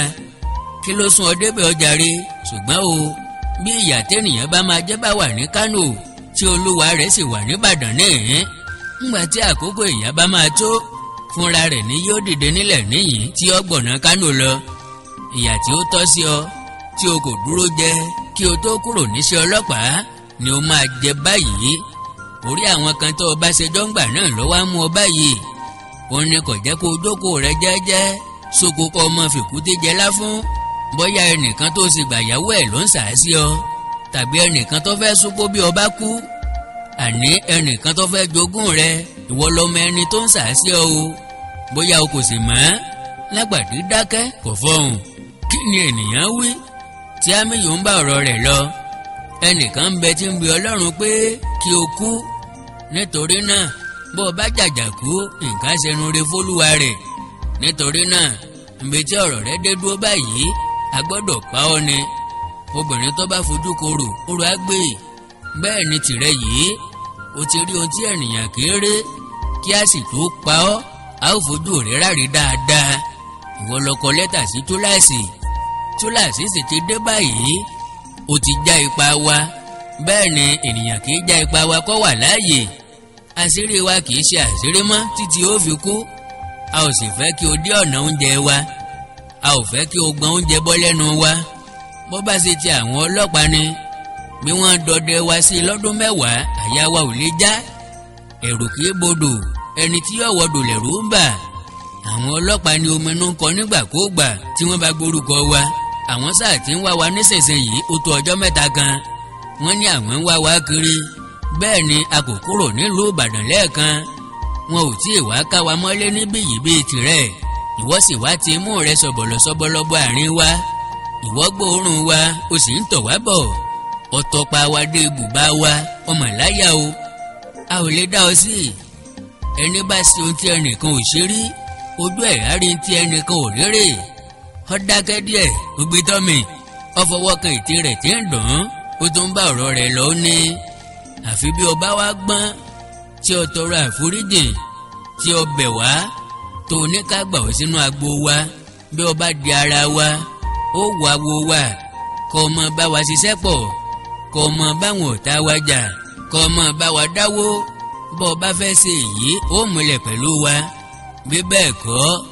kí ló sún ọ débẹ̀ ọjà rẹ̀? Ṣùgbọ́n o, bí ìyà tẹ́nìyàn bá máa jẹ́ bá wà ní Kánò tí olúwa rẹ̀ sì wà níbàdàn níhìn, ńgbà tí àkókò ìyà bá máa tó, fúnra rẹ̀ ní yóò dìde nílẹ̀ níyìn tí ó gbọ̀nà Kánò lọ. Ìyà tí ó tọ́ sí ọ tí o kò dúró jẹ kí o tó kúrò níṣẹ́ ọlọ́pàá ni o máa jẹ báyìí. Orí àwọn kan tó o bá ṣe jọ́ngbà náà ló wá mú ọ báyìí, òun ni kò jẹ́ kó o jókòó rẹ jẹ́jẹ́, sóko kọ́ ọmọ fìkúté jẹ láfún, bóyá ẹnìkan tó sì gbàyàwó ẹ̀ ló ń sàásí ọ, tàbí ẹnìkan tó fẹ́ súnkó bí o bá kú, àní ẹnìkan tó fẹ́ jogún rẹ, ìwọ lọmọ ẹni tó ń sàásí ọ o, bóyá o kò sì mọ̀. Lápàdé dákẹ́ kò fọhùn, kí ni ènìyàn wí? Tìámíyù ń bá ọ̀rọ̀ rẹ̀ lọ, ẹnìkan ń bẹ tí ń bi Ọlọ́run pé kí o kú, nítorí náà bó o bá jàjà kú, nǹkan ṣẹnu re fólúwa rẹ̀. Nítorí náà ibi tí ọ̀rọ̀ rẹ̀ dé dúró báyìí, a gbọ́dọ̀ pa ọ́ ni. Obìnrin tó bá fojú korò, orò á gbé. Bẹ́ẹ̀ ni tìrẹ yìí, o ti rí ohun tí ènìyàn kéré, kí a sì tó pa ọ́, a ó fojú rẹ̀ ráre dáadáa. Ìwọ lọ kọ lẹ́tà sí túláàsì, túláàsì sì ti dé báyìí, o ti já ipa wa. Bẹ́ẹ̀ ni ènìyàn kì í já ipa wa kó wà láàyè. Àṣírí wa kì í ṣe àṣírí mọ́ títí ó fi kú. A ò sì fẹ́ kí o dé ọ̀nà oúnjẹ wa, a ò fẹ́ kí o gbọ́n oúnjẹ bọ́ lẹ́nu wa. Bó bá ṣe ti àwọn ọlọ́pàá ni, bí wọ́n dọdẹ wa sí lọ́dún 10, àyà wa ò lè já. Ẹ̀rù kì í bodò, ẹni tí yóò wọdò lẹ̀rù ń bà. Àwọn ọlọ́pàá ni ominú ń kọ nígbàkúùgbà tí wọ́n bá gbórúkọ wa. Àwọn sáà tí ń wá wa nísinsìnyí ó tó ọjọ́ 3 kan, wọ́n ní àwọn ń wá wa kiri. Bẹ́ẹ̀ ni a kò kúrò nílùú Ìbàdàn lẹ́ẹ̀kan. Wọn ò tí ì wá ká wa mọ́lé níbí yìí bíi tirẹ̀. Ìwọ sì wá ti mú rẹ sọ̀bọ̀lọ̀sọ̀bọ̀lọ́bọ̀ àárín wa. Ìwọ gbóòórùn wa, o sì ń tọ̀ wá bọ̀. Ọ̀tọ̀pa wa dé ibùbá wa, ọmọ láyà o. A ò lè dá ọ sí. Ẹni bá ṣe ohun tí ẹnìkan ò ṣe rí, ojú ẹ̀ á rí tí ẹnìkan ò rérè. Ó dákẹ́ díẹ̀, ó gbé tọ́ mi. Ó fọwọ́ kan ìtì rẹ̀ tí ń dùn ún, ó tún bá ọ̀rọ̀ rẹ̀ lọ ní. Àfi bí ọba wa gbọ́n, tí ó tọrọ àforíjìn, tí ó bẹ̀ wá, tó ní ká gbà ó sínú agbo wa, bí ọba di ara wa, ó wà wo wa, kó mọ bá wa ṣiṣẹ́ pọ̀, kó mọ báwọn ọ̀tá wa jà, kó mọ bá wa dáwó. Bó bá fẹ́ ṣe èyí, ó múlẹ̀ pẹ̀lú wa. Bí bẹ́ẹ̀ kọ́,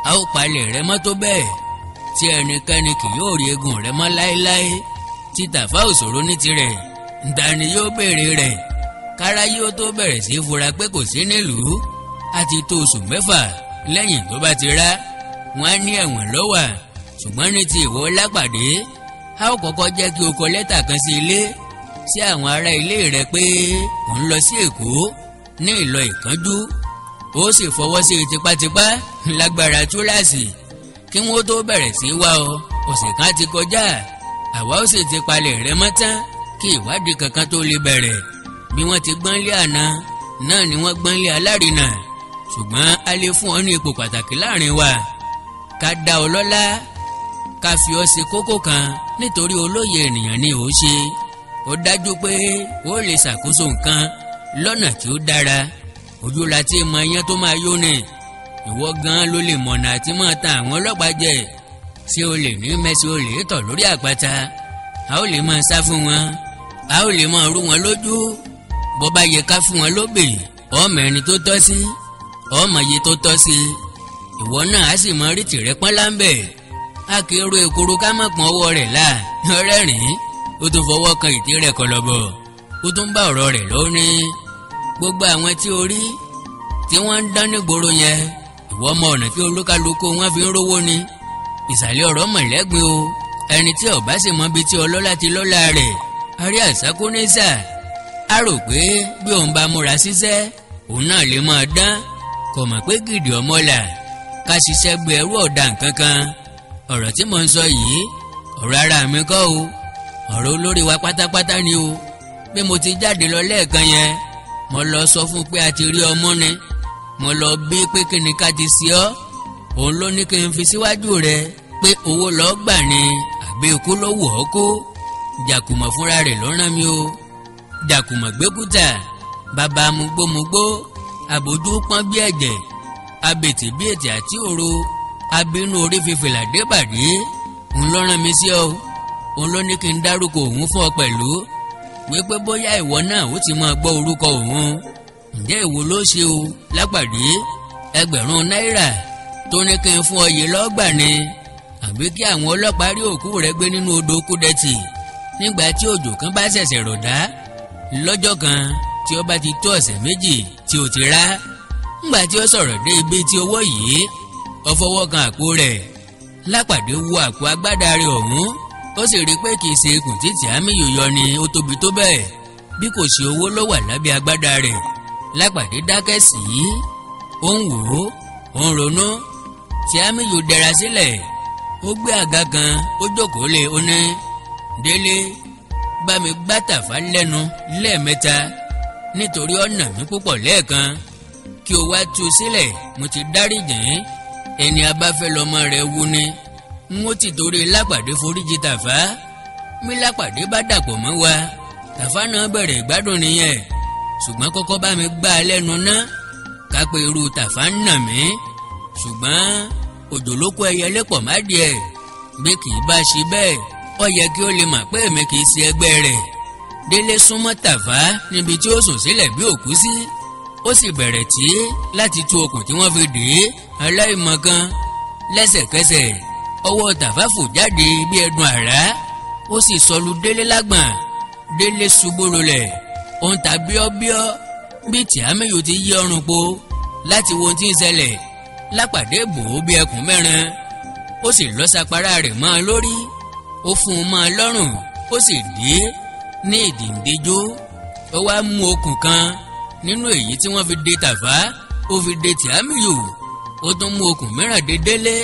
a ó palẹ̀ rẹ mọ́ tó bẹ́ẹ̀ tí ẹnikẹ́ni kì yóò rí eegun rẹ mọ́ láéláé. Tí Tàfá òṣòro ní tirẹ̀, ǹta ni yóò béèrè rẹ̀. Kára yóò tó bẹ̀rẹ̀ sí fura pé kò sí nílùú. A ti tó oṣù 6 lẹ́yìn tó bá ti rá, wọ́n á ní ẹ̀wọ̀n lọ́wà. Ṣùgbọ́n ní ti ìwọ Lápàdé, a ó kọ́kọ́ jẹ́ kí o kọ lẹ́tà kan sí ilé, sí àwọn ará ilé rẹ pé ò ń lọ sí Èkó ní ìlọ ìkánjú. Ó sì fọwọ́ sí tipátipá lágbára túláàsì kí wọ́n tó bẹ̀rẹ̀ sí wá ọ. Ọ̀sẹ̀ kan ti kọjá, àwa ó sì ti palẹ̀ rẹ mọ́ tán kí ìwádìí kankan tó lè bẹ̀rẹ̀. Bí wọ́n ti gbọ́n lé àná náà ni wọ́n gbọ́n lé alárinà. Ṣùgbọ́n a lè fún ọ ní ipò pàtàkì láàrin wa, ká dá ọ lọ́lá, ká fi ọ ṣe kókó kan, nítorí olóye ènìyàn ni ò ṣe. Ó dájú pé ó lè ṣàkóso nǹkan lọ́nà tí ó dára. Ojú la ti mọ iyán tó máa yó ni. Ìwọ gan ló lè mọ̀nà àti máa ta àwọn ọlọ́pàá jẹ. Ṣé o lè ní mẹ́sì o lè tọ̀ lórí àpáta? A ó lè máa sá fún wọn, a ó lè máa rú wọn lójú. Bó bá yẹ ká fún wọn lóbè, ọmọ ẹni tó tọ́ sí, ọmọ iye tó tọ́ sí. Ìwọ náà á sì mọ rí tìrẹ pọ́n láńbẹ̀. A kì í ro èkuru ká má pọ́n ọwọ́ rẹ̀ là. Rẹ́rìn-ín, ó tún fọwọ́ kan ìdí rẹ̀ kọlọ̀bọ̀. Ó tún bá ọ̀rọ̀ rẹ̀ lóní. Gbogbo àwọn tí o rí tí wọ́n ń dán nígboro yẹn, ìwọ mọ ọ̀nà tí olúkálukú wọn fi ń rówó ni. Ìsàlẹ̀ ọ̀rọ̀ mọ̀lẹ́gbin o. Ẹni tí ó bá sì mọ ibi tí ọlọ́lá ti lọ́lá rẹ̀, a rí àsákónísà. A rò pé bí òun bá múra síṣẹ́, òun náà lè máa dán. Kò mọ̀ pé gidi ọmọlà ká ṣiṣẹ́ gbé ẹrú ọ̀dà nǹkankan. Ọ̀rọ̀ tí mò ń sọ yìí, ọ̀rọ̀ ara mi kọ́ o. Ọ̀rọ̀ olórí wa pátápátá ni o. Bí mo ti jáde lọ lẹ́ẹ̀kan yẹn, mo lọ sọ fún pé a ti rí ọmọ ni. Mo lọ bí pé kí ni ká ti ṣe ọ́. Òun ló ní kí n fi síwájú rẹ pé owó lọ gbà ni àbí ikú ló wọ̀ ọ́ kó. Jàkùmọ̀ fúnra rẹ̀ ló rán mi o. Jàkùmọ̀ gbẹ́kúta, bàbá mugbómugbó, àbójú pọ́n bí ẹ̀jẹ̀, abètè bí ètè àti òro, abínú orí fífìlà débàdé. Òun ló rán mi sí ọ. Òun ló ní kí n dárúkọ òun fún ọ pẹ̀lú, wípé bóyá ìwọ náà ó ti máa gbọ́ orúkọ òun. Ǹjẹ́ ìwọ ló ṣe o Lápàdé? 2000 náírà tó ní kí n fún ọ yìí lọ́gbà ni, àbí kí àwọn ọlọ́pàá rí òkú rẹ gbé nínú odò Kúdẹ́tì nígbà tí òjò kan bá ṣẹ̀ṣẹ̀ rọ̀dá lọ́jọ́ kan tí ó bá ti tó ọ̀sẹ̀ 2 tí ó ti rá. Ńgbà tí ó sọ̀rọ̀ dé ibi tí owó yìí, ó fọwọ́ kan àpò rẹ̀. Lápàdé wo àpò agbádá rẹ̀ ọ̀hún, ó sì rí i pé kì í ṣe ikùn tí Tìámíyù yọ ni ó tóbi tó bẹ́ẹ̀, bí kò ṣe owó ló wà lábẹ́ agbádá rẹ̀. Lápàdé dákẹ́ sí i, ó ń wò ó, ó ń ronú. Tìámíyù dẹra sílẹ̀, ó gbé àga kan, ó jókòó lé, ó ní, Délé, bá mi gbá Tàfá lẹ́nu lẹ́ẹ̀mẹ́ta, nítorí ọ̀nà mi púpọ̀ lẹ́ẹ̀kan, kí o wá tú sílẹ̀, mo ti dáríjìn. Ẹni abáfẹ́ lọmọ rẹ̀ wú ni. N ó ti torí Lápàdé foríjì Tàfá. Mi Lápàdé bá dàpọ̀ mọ́ wa, Tàfá náà bẹ̀rẹ̀ ìgbádùn nìyẹn. Ṣùgbọ́n kọ́kọ́ bá mi gbá a lẹ́nu ná, ká pé irú Tàfá ń nà mí. Ṣùgbọ́n òjò ló kó ẹyẹ lépọ̀ má díẹ̀. Bí kì í bá ṣe bẹ́ẹ̀, ó yẹ kí ó lè mọ̀ pé èmi kì í ṣe ẹgbẹ́ rẹ̀. Délé súnmọ́ Tàfá níbi tí ó sùn sílẹ̀ bí òkú sí. Ó sì bẹ̀rẹ̀ tí láti tú okùn tí wọ́n fi dè é aláìmọ̀kan. Lẹ́sẹ̀kẹsẹ̀ ọwọ́ Tàfá fò jáde bí ẹdun àrá, ó sì sọlù Délé lágbọ̀n. Délé ṣubú lulẹ̀, ó ń ta bíọ́bíọ́ bí Tìámíyù ti yí ọrùn po láti wo ohun tí ń ṣẹlẹ̀. Lápàdé bò ó bí ẹkùn mẹ́rin, ó sì lọ́ sapara rẹ̀ mọ́ ọ lórí, ó fún un mọ́ ọ lọ́rùn, ó sì dé ní ìdìndéjó. Ó wá mú okùn kan nínú èyí tí wọ́n fi dè Tàfá, Ó fi de Tìámíyù, ó tún mú okùn mìíràn dé Délé.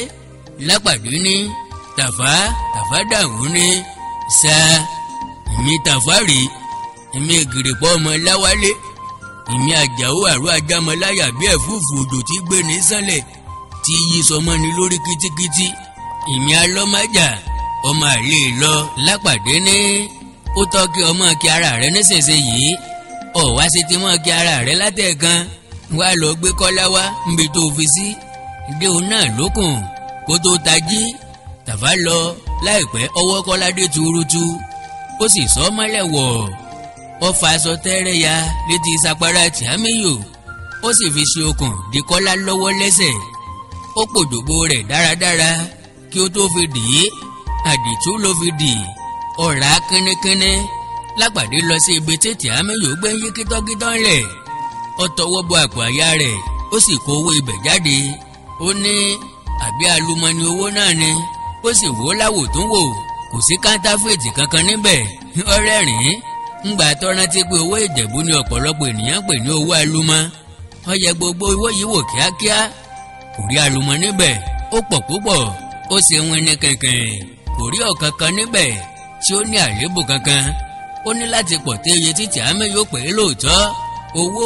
Lápàdé ní Tàfá. Tàfá dàrún ní sa èmi Tàfá rèé, èmi ìgìrìpọ̀ ọmọ Láwálé, èmi Àjàó àrò ajámọláyà bí ẹ̀fúùfù òjò tí gbé ní sánlẹ̀ tí yí sọmọ ni lórí kítíkítí, èmi alọ́májà ọmọ àlè lọ. Lápàdé ní ó tọ́ kí ọmọ kí ara rẹ nísinsìnyí, ọ̀ wá sí ti mọ́ kí ara rẹ látẹ̀kan, wá lọ gbé Kọ́lá wá níbi tó fi sí dé òun náà lókun kó tó tají. Tàfá lọ láìpẹ́, ọwọ́ Kọ́lá dé tuurutu, ó sì sọ mọ́lẹ̀ wọ̀, ó fa aṣọ tẹ́rẹ́ ya létí sapara Tìámíyù, ó sì fi ṣe okùn di Kọ́lá lọ́wọ́ lẹ́sẹ̀. Ó pòjògbó rẹ̀ dáradára kí ó tó fi dì í, àdìtú ló fi dì ọ̀rá kínníkínní. Lápàdé lọ sí ibi tí Tìámíyù gbé ń yí kítọ́kítọ́ ńlẹ̀, ó tọwọ́ bọ àpò àyà rẹ̀, ó sì kó owó ibẹ̀ jáde. Ó ní àbí alumọ́ni owó náà ni. Ó sì wò láwò tó ń wò, kò sí kántáfìtì kankan níbẹ̀. Ó rẹ́rìn-ín ńgbà tó rántí pé owó Ìjẹ̀bú ni ọ̀pọ̀lọpọ̀ ènìyàn pè ní owó alumọ́. Ó yẹ gbogbo owó yìí wò kíákíá, kò rí alumọ́ níbẹ̀. Ó pọ̀ púpọ̀, ó ṣe wọn ní kẹ̀kẹ́, kò rí ọ̀kankan níbẹ̀ tí ó ní àléébù kankan. Ó ní láti pọ̀ tó iye tí Tìámíyù pè é lóòótọ́. Owó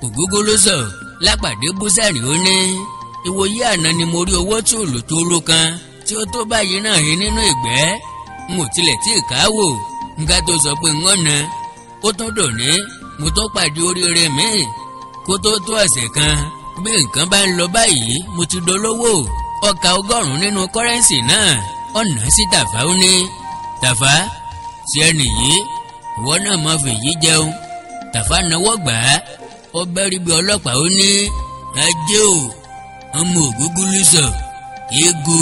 ògógó ló sọ. Lápàdé bú sẹ́rìn, ó ní ìwòye àná ni mo rí owó tùlù tó ló kan tí ó tó báyìí náà rí nínú ìgbẹ́, n ò tilẹ̀ tí ì káwò nǹkan tó sọ pé ń ọ̀nà. Ó tún dòní, mo tún pàdé oríire míì kó tó tó ọ̀sẹ̀ kan. Bí nǹkan bá ń lọ báyìí, mo ti dolówó. Ọkà 100 nínú kọ́rẹ́ǹsì náà ọ̀nà sí Tàfá. Ó ní Tàfá, tí ẹ nìyí, ìwọ náà mọ fèyí jẹun. Tàfá náwó gbà á, ó bẹ́rí bí ọlọ́pàá. Ó ní ajé o, ọmọ ògúngúlùsọ, ego,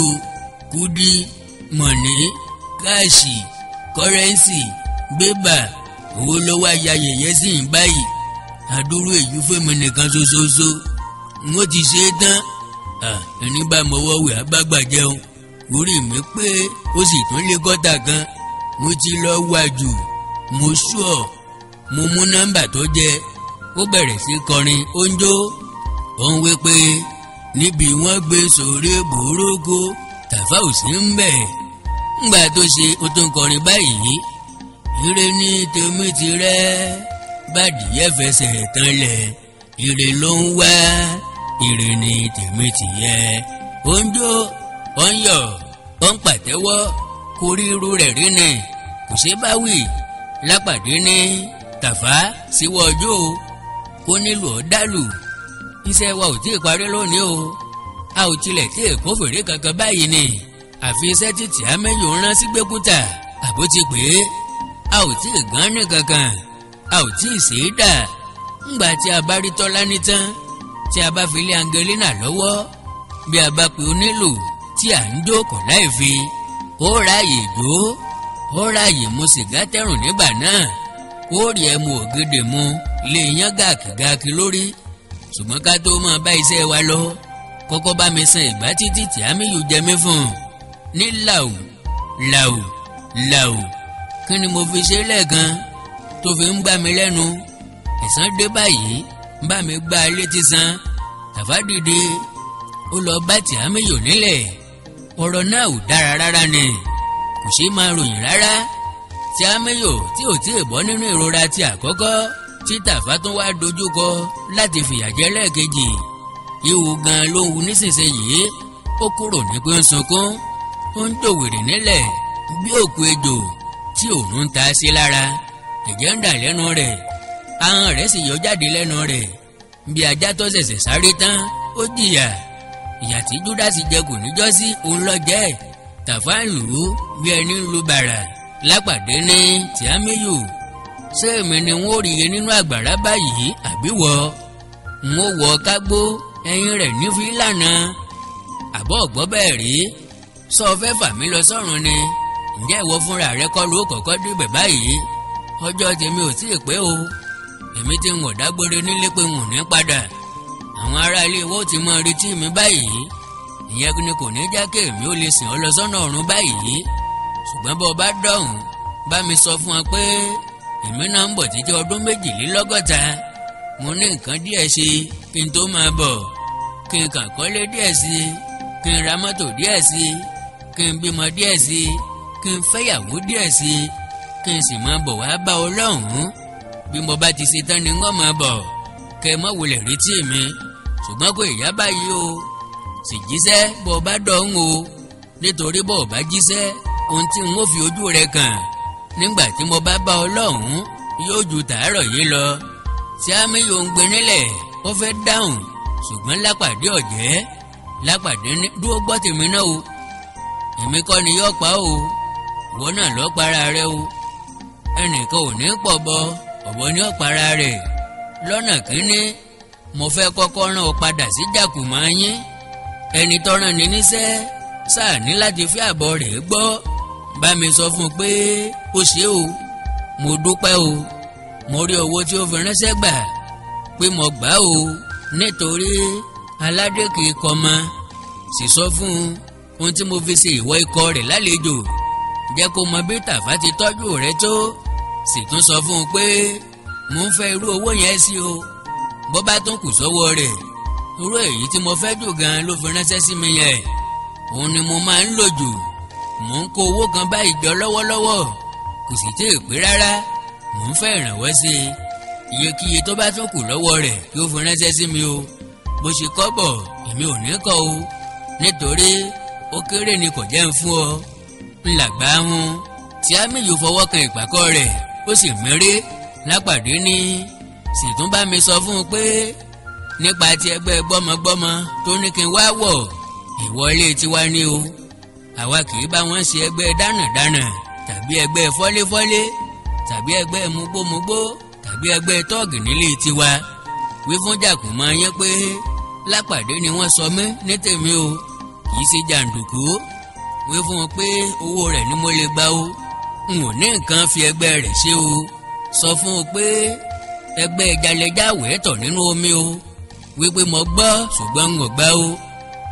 kúdí, mọ̀ní, káàṣì, kọ́rẹ́ǹsì, bébà, owó ló wá ya yẹ̀yẹ́ sí ń báyìí. Àdúró èyí fẹ́mi nìkan ṣoṣoṣo, n ó ti ṣe é tán. Ẹni bá mọwọ́ wẹ̀ abágbà jẹun. Orí mi pé ó sì tún lé gọ́tà kan. Mo ti lọ wájú, mo ṣùọ́, mo mú nọ́mbà tó jẹ. Ó bẹ̀rẹ̀ sí kọrin, ó ń jó, ó ń wí pé níbi wọ́n gbé sórí burúkú, Tàfá ò sí ń bẹ̀. Ńgbà tó ṣe, ó tún kọrin báyìí: ire ní tèmi tirẹ̀, bàdìyẹ fẹsẹ̀ tanlẹ̀, ire ló ń wá, ire ní tèmi tìyẹ. Ó ń jó, ó ń yọ̀, ó ń pàtẹ́wọ́, kò rí irú rẹ̀ rí ni, kò ṣe bá wì. Lápàdé ní Tàfá síwọ́ ọjọ́ o, kó nílò ọ́ dálù. Iṣẹ́ wa ò tí ì parí lónìí o, a ò tilẹ̀ tí ì kó fèrè kankan báyìí ni, àfi iṣẹ́ tí Tìámíyù ń rán sí Gbẹ́kúta àbó ti pè é. A ò tí ì gán ní kankan, a ò tí ì ṣe é dà. Ńgbà tí a bá rí Tọ́lá ní tán, tí a bá fi lé Angelina lọ́wọ́, bí a bá pe onílù tí à ń jó kọ̀ láì fi, ó ráàyè jó, ó ráàyè mu sìgá tẹ̀rùn nígbà náà, ó rí ẹmu ògèdè mu lè yán gàkìgàkì lórí. Ṣùgbọ́n ká tó máa bá iṣẹ́ wa lọ, kọ́kọ́ bá mi san ìgbà títí Tìámíyù jẹ mí fún un ní làwù làwù làwù. Kí ni mo fi ṣe lẹ́ẹ̀kan tó fi ń gbá mi lẹ́nu? Ẹ̀san dé báyìí, bá mi gbá létí san. Tàfá dìde, ó lọ bá Tìámíyù nílẹ̀. Ọ̀rọ̀ náà ò dára rárá ni, kò ṣeé máa ròyìn rárá. Tìámíyù tí ò tí ì bọ́ nínú ìrora ti àkọ́kọ́ tí Tàfá tún wá dojúkọ láti fìyà jẹ lẹ́ẹ̀kejì, ìwù gan ló ń wu nísinsìnyí. Ó kúrò ní pé ń sunkún, ó ń dòwèrè nílẹ̀ bí òkú ejò tí òun ń ta sí lára. Ẹ̀jẹ̀ ń dà lẹ́nu rẹ̀, ahọ́n rẹ̀ sì yọ jáde lẹ́nu rẹ̀ bí ajá tó ṣẹ̀ṣẹ̀ sáré tán. Ó jìyà ìyà tí Júdásì jẹ kù níjọ́sí, òun lọ jẹ́. Tàfá ń lù ú bí ẹni ń lu bàrà. Lápàdé ní Tìámíyù, ṣé èmi ni wọ́n ò rí iye nínú àgbàrá báyìí àbí wọ́? N ó wọ kágbó ẹyin rẹ̀ ní fílànà. Àbọ̀ ọ̀gbọ́ bẹ́ẹ̀ rí, sọ fẹ́ fà mí lọ sọ́run ni? Ǹjẹ́ ìwọ fúnra rẹ kọ́ ló kọ́kọ́ débẹ̀ báyìí? Ọjọ́ tèmi ò tíì pé o, èmi ti ń wọ̀dágbére nílé pé n ò ní padà. Àwọn ará ilé ìwọ ti mọ retí mi báyìí, ìyẹn ni kò ní jẹ́ kí èmi ò lè sìn ọ́ lọ sọ́nà ọ̀run báyìí. Ṣùgbọ́n bó o bá dọ̀hùn, bá mi sọ fún ọ pé èmi náà ń bọ̀ títí ọdún 62, mo ní nǹkan díẹ̀ ṣe. Kí n tó máa bọ̀, kí n kàn kọ́lé díẹ̀ sí i, kí n ra mọ́tò díẹ̀ sí i, kí n bímọ díẹ̀ sí i, kí n fẹ́yàwó díẹ̀ sí i, kí n sì máa bọ̀ wá bá ọ lọ́hùn-ún. Bí mo bá ti ṣe tán ni wọ́n máa bọ̀, kẹ́ ẹ má wulẹ̀ retí mi. Ṣùgbọ́n kò ìyá báyìí o, sì jíṣẹ́ bọ́ ọ bá dọ̀hún o, nítorí bọ́ ọ bá jíṣẹ́ ohun tí n ó fi ojú rẹ kàn nígbà tí mo bá bá ọ lọ́hùn-ún yóò ju tàárọ̀ yìí lọ. Tí Àmíyù ń gbé nílẹ̀, ó fẹ́ dáhùn, ṣùgbọ́n Lápàdé ọ̀jẹ́. Lápàdé ní dúró gbọ́ tèmi náà o, èmi kọ́ ni yóò pa o, ìwọ náà lọ́ọ́ para rẹ o. Ẹnìkan ò ní pọ̀ bọ, ọ̀bọ ni ó para rẹ̀. Lọ́nà kínní, mo fẹ́ kọ́kọ́ rán ọ padà sí Jàkùmọ̀ yín. Ẹni tọ́ràn ní níṣẹ́ sáà ní láti fi àbọ̀ rẹ̀ gbọ́. Bá mi sọ fún un pé ó ṣe o, mo dúpẹ́ o, mo rí owó tí ó fi ránṣẹ́ gbà, pé mo gbà o, nítorí aládé kì í kọ́mọ. Sì sọ fún un ohun tí mo fi ṣe ìwọ ikọ̀ rẹ̀ lálejò, jẹ́ kó mọ bí Tàfá ti tọ́jú rẹ̀ tó. Sì tún sọ fún un pé mo ń fẹ́ irú owó yẹn sí o, bó bá tún kù sọ́wọ́ rẹ̀, irú èyí tí mo fẹ́ jù gan ló fi ránṣẹ́ sí mi yẹn, òun ni mo máa ń lò jù. Mò ń kó owó kan báyìí jọ lọ́wọ́lọ́wọ́, kò sì tí ì pé rárá, mò ń fẹ́ ìrànwọ́ sí i. Iyekíye tó bá tún kù lọ́wọ́ rẹ̀ kí ó fi ránṣẹ́ sí mi o. Bó ṣe kọ́ bọ̀ èmi ò ní kọ́ o, nítorí ó kéré ni kò jẹ́ ń fún ọ. Ńlàgbá hun tí Àmíyù fọwọ́ kan ìpàkọ́ rẹ̀, ó sì méré. Lápàdé ní sì tún bá mi sọ fún un pé nípa ti ẹgbẹ́ gbọ́mọgbọ́mọ tó ní kí n wá wọ̀, ìwọlé tiwa ni o. Àwa kì í bá wọn ṣe ẹgbẹ́ dánàdánà tàbí ẹgbẹ́ fọ́léfọ́lé tàbí ẹgbẹ́ mugbómugbó tàbí ẹgbẹ́ tọ́ọ̀gì nílé tiwa. Wí fún Jàkùmọ̀ yẹn pé Lápàdé ni wọ́n sọ mí ní tèmi o, kì í ṣe jàǹdùkú. Wí fún wọn pé owó rẹ̀ ni mo lè gbà o, n ò ní nǹkan fi ẹgbẹ́ rẹ̀ ṣe o. Sọ fún un pé ẹgbẹ́ jalejawẹ́ tọ̀ nínú omi o, wípé mo gbọ́ ṣùgbọ́n n ò gbà o.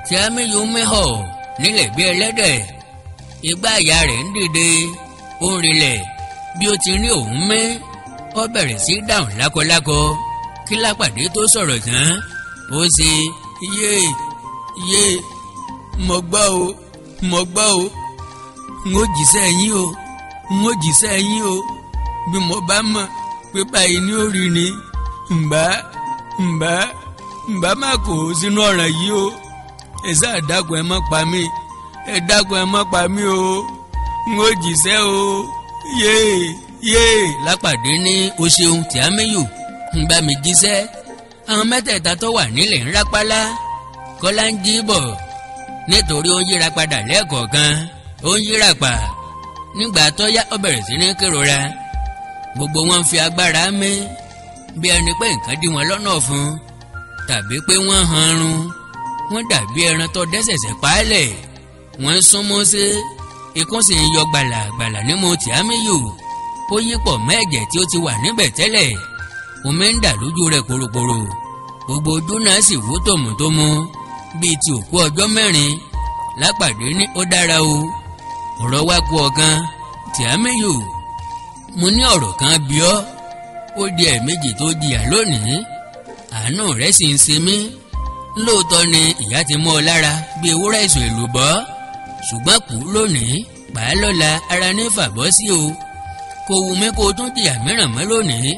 Tí Àmíyù mẹ́họ̀ nílẹ̀ bí ẹlẹ́dẹ̀, igbá àyà rẹ̀ ń dìde, ó ń rilẹ̀ bí ó ti rí òun mẹ́. Ó bẹ̀rẹ̀ sí dáhùn lákọlákọ. Kí Lápàdé tó sọ̀rọ̀ tán, ó ṣe yé yé, mo gbọ́ o, mo gbọ́ o, n ó jíṣẹ́ yín o, n ó jíṣẹ́ yín o. Bí mo bá mọ̀ pé báyìí ní ó rí ni, ǹbá má kó sínú ọ̀ràn yìí o. Ẹ sáà dákun ẹ má pa mí, ẹ dákun ẹ má pa mí o, n ó jíṣẹ́ o, yé yé. Lápàdé ní o ṣeun tí Àmíyù ń bá mi jíṣẹ́. Àwọn mẹ́tẹ̀ẹ̀ta tó wà nílẹ̀ ń rápálá. Kọ́lá ń jí bọ̀ nítorí ó ń yíra padà lẹ́ẹ̀kọ̀ọ̀kan, ó ń yíra pa. Nígbà tó yá ó bẹ̀rẹ̀ sí ní kérora. Gbogbo wọn fi agbára mí bí ẹni pé nǹkan dí wọn lọ́nà fún, tàbí pé wọ́n hanrun. Wọ́n dàbí ẹran tó dẹ́sẹ̀sẹ̀ paálẹ̀. Wọ́n ń súnmọ́ sí ikún sì ń yọ gbàlàgbàlà nímú tí Àmíyù. Ó yípọ̀ mọ́ ẹ̀jẹ̀ tí ó ti wà níbẹ̀ tẹ́lẹ̀. Omi ń dà lójú rẹ̀ poroporo. Gbogbo ojú náà sì wú tòmùtòmù bíi ti òkú ọjọ́ mẹ́rin. Lápàdé ní ó dára o, ọ̀rọ̀ wá kú ọ̀kan. Tí Àmíyù, mo ní ọ̀rọ̀ kan bí ọ́. Ó di ẹ̀ẹ̀mejì tó jìyà lónìí, àánú rẹ̀ sì ń ṣe mí. Lóòótọ́ ni ìyà ti mọ́ ọ lára bí ewúrẹ́ ìsùn èlùbọ́, ṣùgbọ́n kú lónìí, pàá lọ́la, ara ní fàbọ́ sí o. Kò wù mí kó o tún jìyà mìíràn mọ́ lónìí.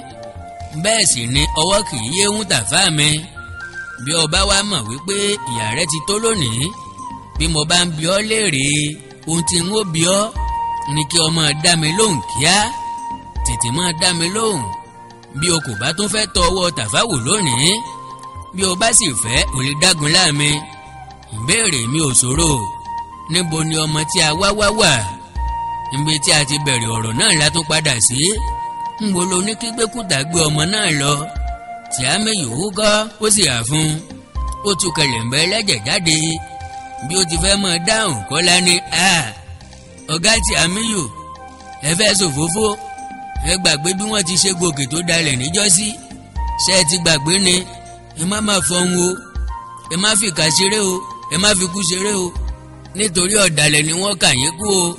Bẹ́ẹ̀ sì ni ọwọ́ kì í yé ń Tàfá mi. Bí o bá wá mọ̀ wípé ìyà rẹ ti tó lónìí, bí mo bá ń bi ọ́ léèrè ohun tí n ó bi ọ́ ni kí o máa dá mi lóhùn kíá. Tètè máa dá mi lóhùn bí o kò bá tún fẹ́ tọ ọwọ́ Tàfá wò lónìí. Bí o bá sì fẹ́, o lè dágun láàmì. Ìbéèrè mi ò ṣòro. Níbo ni ọmọ tí a wá wá wà? Níbi tí a ti bẹ̀rẹ̀ ọ̀rọ̀ náà la tún padà sí. Ńbo lo ní kí gbẹ́kúta gbé ọmọ náà lọ? Tí Àmíyù húkọ́, ó sì hà fún un. Ó tu kẹlẹ̀ǹbẹ̀ ẹlẹ́jẹ̀ jáde. Bí ó ti fẹ́ mọ̀ dáhùn, Kọ́lá ní a ọ̀gá tí Àmíyù, ẹ fẹ́ ṣòfófó, ẹ gbàgbé bí wọ́n ti ṣe gòkè tó dalẹ̀ níjọ́sí. Ṣé ẹ ti gbàgbé ni? Ẹ má má fọhùn o, ẹ má fìkà ṣeré o, ẹ má fi kú ṣeré o, nítorí ọ̀dàlẹ̀ ni wọ́n kà yín kú o.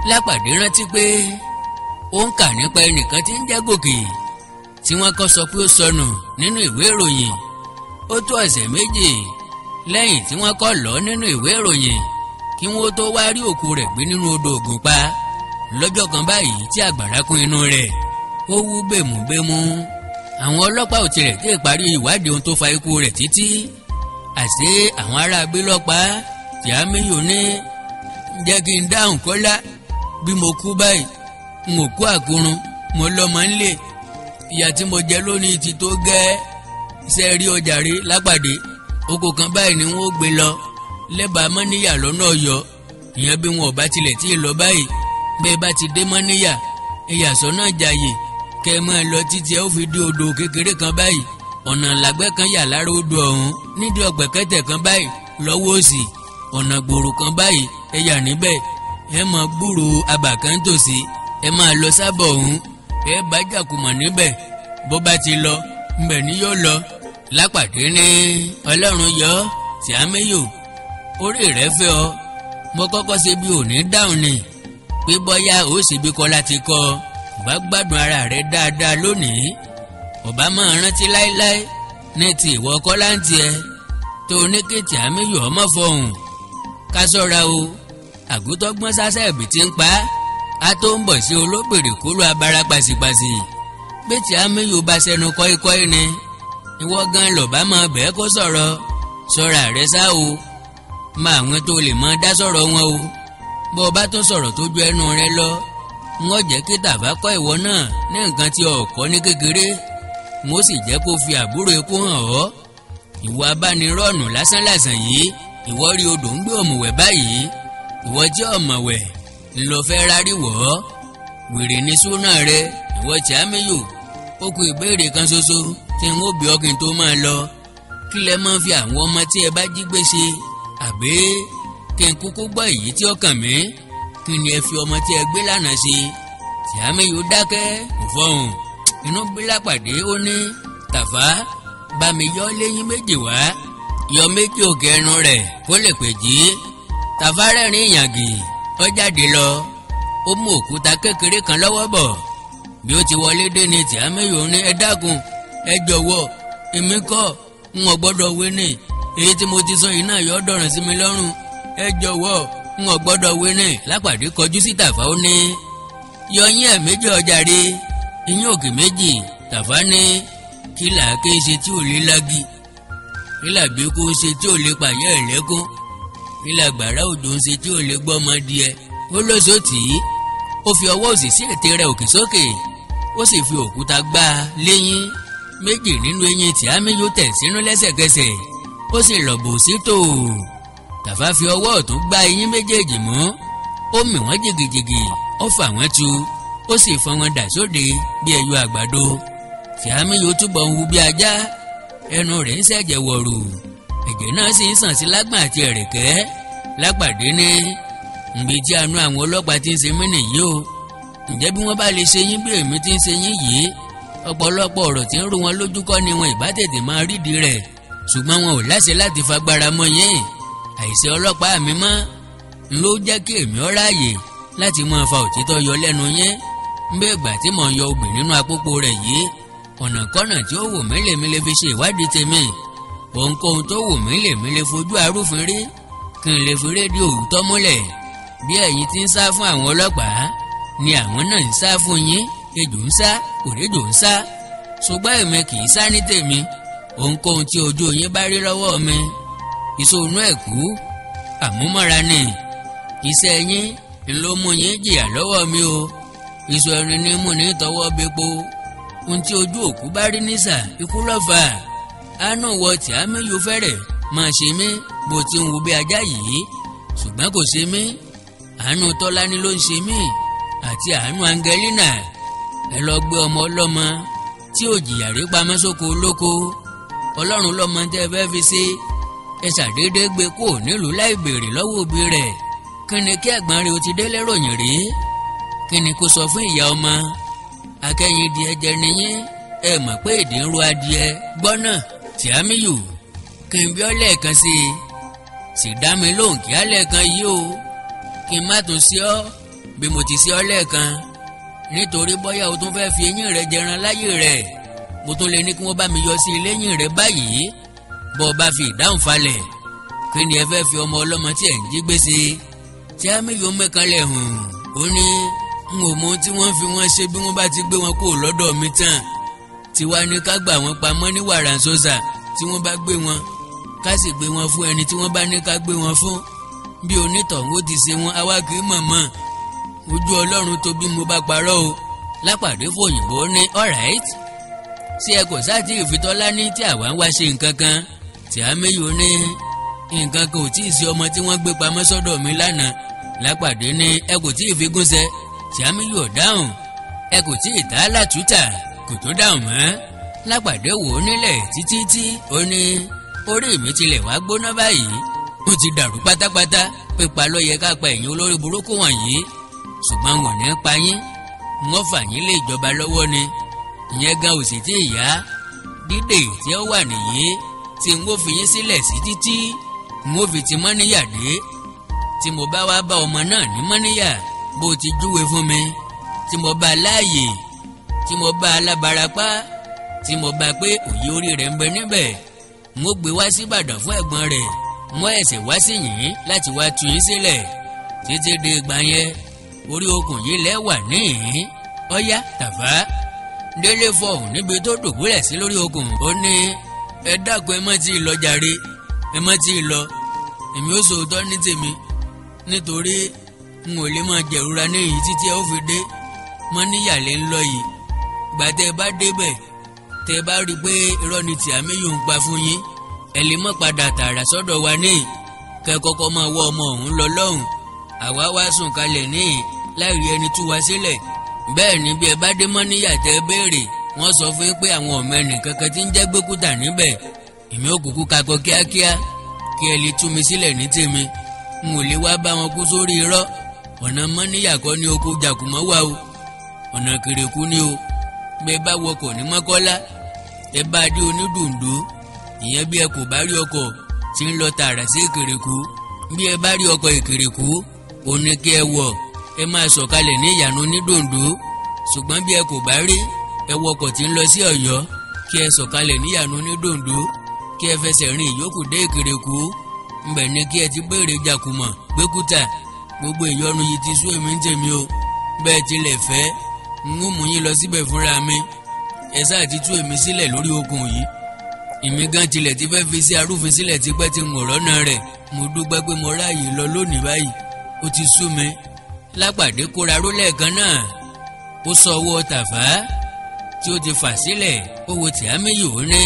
Lápàdé rántí pé ó ń kà nípa ẹnìkan tí ń jẹ́ Gòkè tí wọ́n kọ́ sọ pé ó sọnù nínú ìwé ìròyìn. Ó tó ọ̀sẹ̀ 2 lẹ́yìn tí wọ́n kọ́ lọ nínú ìwé ìròyìn kí wọ́n tó wá rí òkú rẹ̀ gbé nínú odò Ògùnpa lọ́jọ́ kan báyìí tí àgbàrá kún inú rẹ̀. Ó wú bèmúbémú. Àwọn ọlọ́pàá ò tilẹ̀ tí ì parí ìwádìí ohun tó fa ikú rẹ̀ títí. Àṣé àwọn ará abílọ́pàá Tìámíyù ní jẹ́ kí n dáhùn Kọ́lá, bí mo kú báyìí n ò kú àkúrun, mo lọ́mọ ńlé, ìyà tí mo jẹ lónìí ti tó gẹ́. Ṣe rí ọjà rí lápàdé, oko kan báyìí ni wọ́n gbé lọ lẹ́bàá mọ́níyà lọ́nà Ọ̀yọ́. Ìyẹn bí wọn ò bá tilẹ̀ tí ì lọ báyìí, bẹ́ẹ̀ bá ti dé mọ́níyà ìyàsọ́ náà jàyè kẹ́ ẹ máa lọ títí ẹ ó fi dé odò kékeré kan báyìí. Ọ̀nà làgbẹ́ kan yà lára odò ọ̀hún nídìí ọ̀pẹ̀kẹ́tẹ̀ kan báyìí lọ́wọ́ òsì, ọ̀nà gbòòrò kan báyìí ẹ yà níbẹ̀, ẹ máa gbúrò abà kan tòsí, ẹ máa lọ sábọ̀ ọ̀hún, ẹ bá jàkùmọ̀ níbẹ̀, bó bá ti lọ ńbẹ̀ ni yóò lọ. Lápàdé ní Ọlọ́run yọ Tìámíyù, orí rẹ̀ fẹ́ ọ, mo kọ́kọ́ ṣe bí òní dáhùn ni pé bọ́yá ó sì bí Kọ́lá ti kọ́ ọ, bá gbádùn ara rẹ̀ dáadáa lónìí, ọba máa rántí láéláé ní ti ìwọ Kọ́lá ń tiẹ̀ tó ní kí Tìámíyù ọmọ fọhùn. Ká sọ́ra o, àgùtọ́gbọ́n sásẹ̀ ẹ̀bì tí ń pa á tó ń bọ̀ sí olóbèrè kúrò abara pàṣípàṣí. Bí Tìámíyù bá sẹnu kọ́íkọ́í ni ìwọ gan lọ́ba máa bẹ́ẹ̀ kó sọ̀rọ̀. Sọ́ra rẹ sá o, máa àwọn tó lè máa dá sọ̀rọ̀ wọn o. Bó o bá tún sọ̀rọ̀ tó ju ẹnu rẹ lọ, wọ́n jẹ́ kí Tàfá kọ́ ìwọ náà ní nǹkan tí o kọ́ ní kékeré, wọ́n sì jẹ́ kó fi àbúrò ikú hàn ọ́. Ìwọ abánirọ́ọ̀nù lásánlàsàn yìí, ìwọ rí odò ń gbé òmùwẹ̀ báyìí, ìwọ tí ọ̀mọ̀wẹ̀ ńlọ fẹ́ rárí wọ̀ ọ́. Wèrè ní súnà rẹ, ìwọ Tìámíyù. Ó kù ìbéèrè kan ṣoṣo tí n ó bí ọ kí n tó máa lọ. Kí lẹ máa fi àwọn ọmọ tí ẹ bá jí gbé ṣe? Àbí kí n kúkú gbọ́ èyí tí ó kàn mí? Kí ni ẹ fi ọmọ tí ẹ gbé lánàá ṣe? Tìámíyù dákẹ́ kò fọhùn. Inú bí Lápàdé ó ní, Tàfá bá mi yọ léyìn 2 wá, yọ 2 òkè ẹnu rẹ̀ kó lè pè jí. Tàfá rẹ́rìn ìyàngì, ó jáde lọ, ó mú òkúta kékeré kan lọ́wọ́ bọ̀. Bí ó ti wọlé dé ni Tìámíyù ní, ẹ dákun, ẹ jọ̀wọ́, èmi kọ́, n ò gbọ́dọ̀ wé ní èyí tí mo ti sọ yìí náà yọ dọ̀ràn sí mi lọ́rùn, ẹ jọ̀wọ́, n ò gbọ́dọ̀ wé ní. Lápàdé kọjú sí Tàfá ó ní, yọ yín ẹ̀ 2 ọjà rí, eyín òkè 2. Tàfá ní, kí làáké ṣe tí ò lè lági, kí làbí kó ṣe tí ò lè pààyàn ẹ̀lẹ́kún, kí làgbàrá òjò ń ṣe tí ò lè gbọ́mọ díẹ̀. Ó lóṣó tì í, ó fi ọwọ́ òsì sí ètè rẹ̀ òkè sókè, ó sì fi òkúta gbá a léyín. 2 nínú eyín Tìámíyù tẹ̀ sínú lẹ́sẹ̀kẹsẹ̀, ó sì lọ̀bù sí tò. Tàfá fi ọwọ́ ọ̀tún gbá eyín méjèèjì mú, ó mì wọ́n jìgìjìgì, ó fà wọ́n tu, ó sì fọ́n wọn dà sóde bí ẹyọ àgbàdo. Tìámíyù túbọ̀ ń hu bí ajá, ẹnu rẹ̀ ń ṣẹ̀jẹ̀ wọ̀rù, ẹ̀jẹ̀ náà sì ń sàn sí lágbọ̀n àti ẹ̀rẹ̀kẹ́. Lápàdé ní, ǹbí tí àánú àwọn ọlọ́pàá ti ń ṣe mí nìyí o. Ǹjẹ́ bí wọ́n bá lè ṣe yín bí èmi ti ń ṣe yín yìí, ọ̀pọ̀lọpọ̀ ọ̀rọ̀ tí ń rú wọn lójú kọ́ ni wọn ìbá tètè máa rídìí rẹ̀, ṣùgbọ́n wọn ò láṣẹ láti fagbára mọ́ yín. Àìṣe ọlọ́pàá mi mọ́ ló jẹ́ kí èmi ó ráàyè láti máa fa òtítọ́ yọ lẹ́nu yín. Nbẹ́ ìgbà tí mò ń yọ obì nínú àpòpò rẹ̀ yìí, ọ̀nàkọ́nà tí ó wù mí lèmi lè fi ṣe ìwádìí tèmi, ohunkóhun tó wù mí lèmi lè fojú arúfin rí, kí n lè fi rédíò òótọ́ múlẹ̀. Bí ẹ̀yin ti ń sá fún àwọn ọlọ́pàá ni àwọn náà ń sá fún yín. Ejò ń sá, òrejò ń sá, ṣùgbọ́n èmi kì í sá ní tèmi. Ohunkóhun tí ojú yín bá rí lọ́wọ́ mi, ìṣòro ẹ̀kú àmúmọ́ra ni. Iṣẹ́ yín ló mú yín jìyà lọ́wọ́ mi o. Ìṣò ẹrin ní mú ní tọwọ́ bepo. Ohun tí ojú òkú bá rí nísà, ikú ló fà á. Àánú wọ Tìámíyù fẹ́rẹ̀ máa ṣe mí bó ti ń wu bí ajá yìí, ṣùgbọ́n kò ṣe mí. Àánú Tọ́lání ló ń ṣe mí àti àánú Angelina. Ẹ lọ gbé ọmọ ọlọ́mọ tí ò jìyà rí pamọ́ sóko olóko. Ọlọ́run lọ́mọ tẹ́ ẹ fẹ́ fi ṣe. Ẹ ṣàdédé gbé kó nílùú láì béèrè lọ́wọ́ òbí rẹ̀. Kí ni kí ẹ̀gbọ́n rẹ̀ ó ti délé ròyìn rí? Kí ni kó sọ fún ìyá ọmọ? Akẹ́yìn di ẹjẹ nìyín, ẹ mọ̀ pé èdè ń ro adìẹ gbọ́nà. Tìámíyù, kí n bí ọ lẹ́ẹ̀kan sí i, sì dá mi lóhùn kí á lẹ́ẹ̀kan yìí o, kí n má tún sí ọ bí mo ti sí ọ lẹ́ẹ̀kan, nítorí bóyá o tún fẹ́ fi eyín rẹ jẹran láyé rẹ̀, mo tún lè ní kí wọ́n bá mi yọ sí iléyìn rẹ báyìí. Bọ́ ọ bá fi ìdáhùn falẹ̀, kí ni ẹ fẹ́ fi ọmọ ọlọ́mọ tí ẹ̀ ń jí gbèsè? Tìámíyù mẹ́kanlẹ̀ hùn, ó ní n ò mọ tí wọ́n fi wọ́n ṣe bí wọ́n bá ti gbé wọn kúrò lọ́dọ̀ mi tán. Tiwa ni ká gbà wọ́n pamọ́ ní wàràǹsọ́sà tí wọ́n bá gbé wọn, ká sì gbé wọn fún ẹni tí wọ́n bá ní ká gbé wọn fún. Bí onítọ̀hún ó ti ṣe wọn, àwa kì í mọ̀mọ́. Ojú Ọlọ́run tó bí mo bá parọ́ o. Lápàdé fòyìnbó ní alright. Ṣé ẹ kò sáà tí ìfitọ́lá ní tí àwa ń wá ṣe nǹkan kan? Tìámíyù ní nǹkan kan ò tí ì ṣe ọmọ tí wọ́n gbé pamọ́ sọ́dọ̀ mi lánàá. Lápàdé ní ẹ kò tí ì fi gúnṣẹ́. Tìámíyù ò dáhùn. Ẹ kò tí ì tá látúntà, kò tó dáhùn mọ́. Lápàdé wò ó nílẹ̀ títí tí ó ní orí mi tilẹ̀ wá gbóná báyìí, ó ti dàrú pátápátá. Pípa ló yẹ ká pa ẹ̀yin olórí burúkú wọ̀nyí, ṣùgbọ́n wọ́n ní pa yín, wọ́n fà yín lé ìjọba lọ́wọ́ ni. Ìyẹn gan ò sì tí ì yá. Dídè tí ó wà nìyí tí n ó fi yín sílẹ̀ sí títí n ó fi ti Mọ́níyà dé. Tí mo bá wá bá ọmọ náà ní Mọ́níyà bó ti júwe fún mi, tí mo bá láàyè, tí mo bá alábarapá, tí mo bá pé òye orí rẹ̀ ń bẹ níbẹ̀, n ó gbé wá sí Ìbàdàn fún ẹ̀gbọ́n rẹ̀, n ó ẹ̀sẹ̀ wá sí yín láti wá tú yín sílẹ̀. Títí dé ìgbà yẹn, orí okùn yìí lẹ́wà níhìn. Ọ̀yá Tàfá délé fọhùn níbi tó dùbúlẹ̀ sí lórí okùn. Ó ní ẹ dákun, ẹ má tí ì lọ jàre, ẹ má tí ì lọ, èmi ó sòótọ́ ní tèmi, nítorí n ò lè máa jẹ̀rora ní èyí títí ẹ ó fi dé. Mọ́níyà lẹ́ ń lọ yìí, gbà tẹ́ ẹ bá débẹ̀, tẹ́ ẹ bá rí i pé irọ́ ni Tìámíyù ń pa fún yín, ẹ lè mọ́ padà tààrà sọ́dọ̀ wa ní kẹ́ kọ́kọ́ máa wọ́ ọmọ ọ̀hún lọ lọ́hùn. Àwa wá sùn kalẹ̀ ní láì rí ẹni tú wa sílẹ̀. Bẹ́ẹ̀ ni bí ẹ bá dé Mọ́níyà tẹ́ béèrè, wọ́n sọ fún yín pé àwọn ọmọ ẹnì kankan tí ń jẹ́ gbẹ́kúta níbẹ̀. Èmi ò kúkú kakọ kíákíá kí ẹ lè tú mi sílẹ̀ ní tèmi. N ò lè wá bá wọn kú sórí irọ́. Ọ̀nà Mọ́níyà kọ́ ní oko Jàkùmọ́ wà o, ọ̀nà Kèrèkú ni o. Bí ẹ bá wọkọ̀ ní Mọ́kọ́lá, ẹ bá dé Onídùndú, ìyẹn bí ẹ kò bá rí ọkọ̀ tí ń lọ tààrà sí Ìkèrèkú. Bí ẹ bá rí ọkọ̀ Ìkèrèkú, òun ni kí ẹ wọ̀, ẹ máa sọ̀kalẹ̀ ní ìyànà Onídùndú. Ṣùgbọ́n bí ẹ kò bá rí, ẹ wọkọ̀ tí ń lọ sí Ọ̀yọ́, kí ẹ sọ̀kalẹ̀ ní ìyànà Onídùndú, kí ẹ fẹsẹ̀ rìn ìyókù dé Ìkèrèkú. Ńbẹ̀ ni kí ẹ ti béèrè Jàkùmọ̀ gbẹ́kúta. Gbogbo ìyọnu yìí ti sú èmi ń tèmi o. Bẹ́ẹ̀ tilẹ̀ fẹ́, n ó mú yín lọ síbẹ̀ fúnra mi. Ẹ sáà ti tú èmi sílẹ̀ lórí okùn yìí. Èmi gan tilẹ̀ ti fẹ́ fi sí arúfin sílẹ̀ tipẹ́ tí n ò rọ́nà rẹ̀. Mo dúpẹ́ pé mo ráàyè lọ lónìí báyìí, ó ti sú mi. Lápàdé kóra ró lẹ́ẹ̀kan náà. Ó sọ ọwọ́ Tàfá tí ó ti fà sílẹ̀, ó wo Tìámíyù, ó ní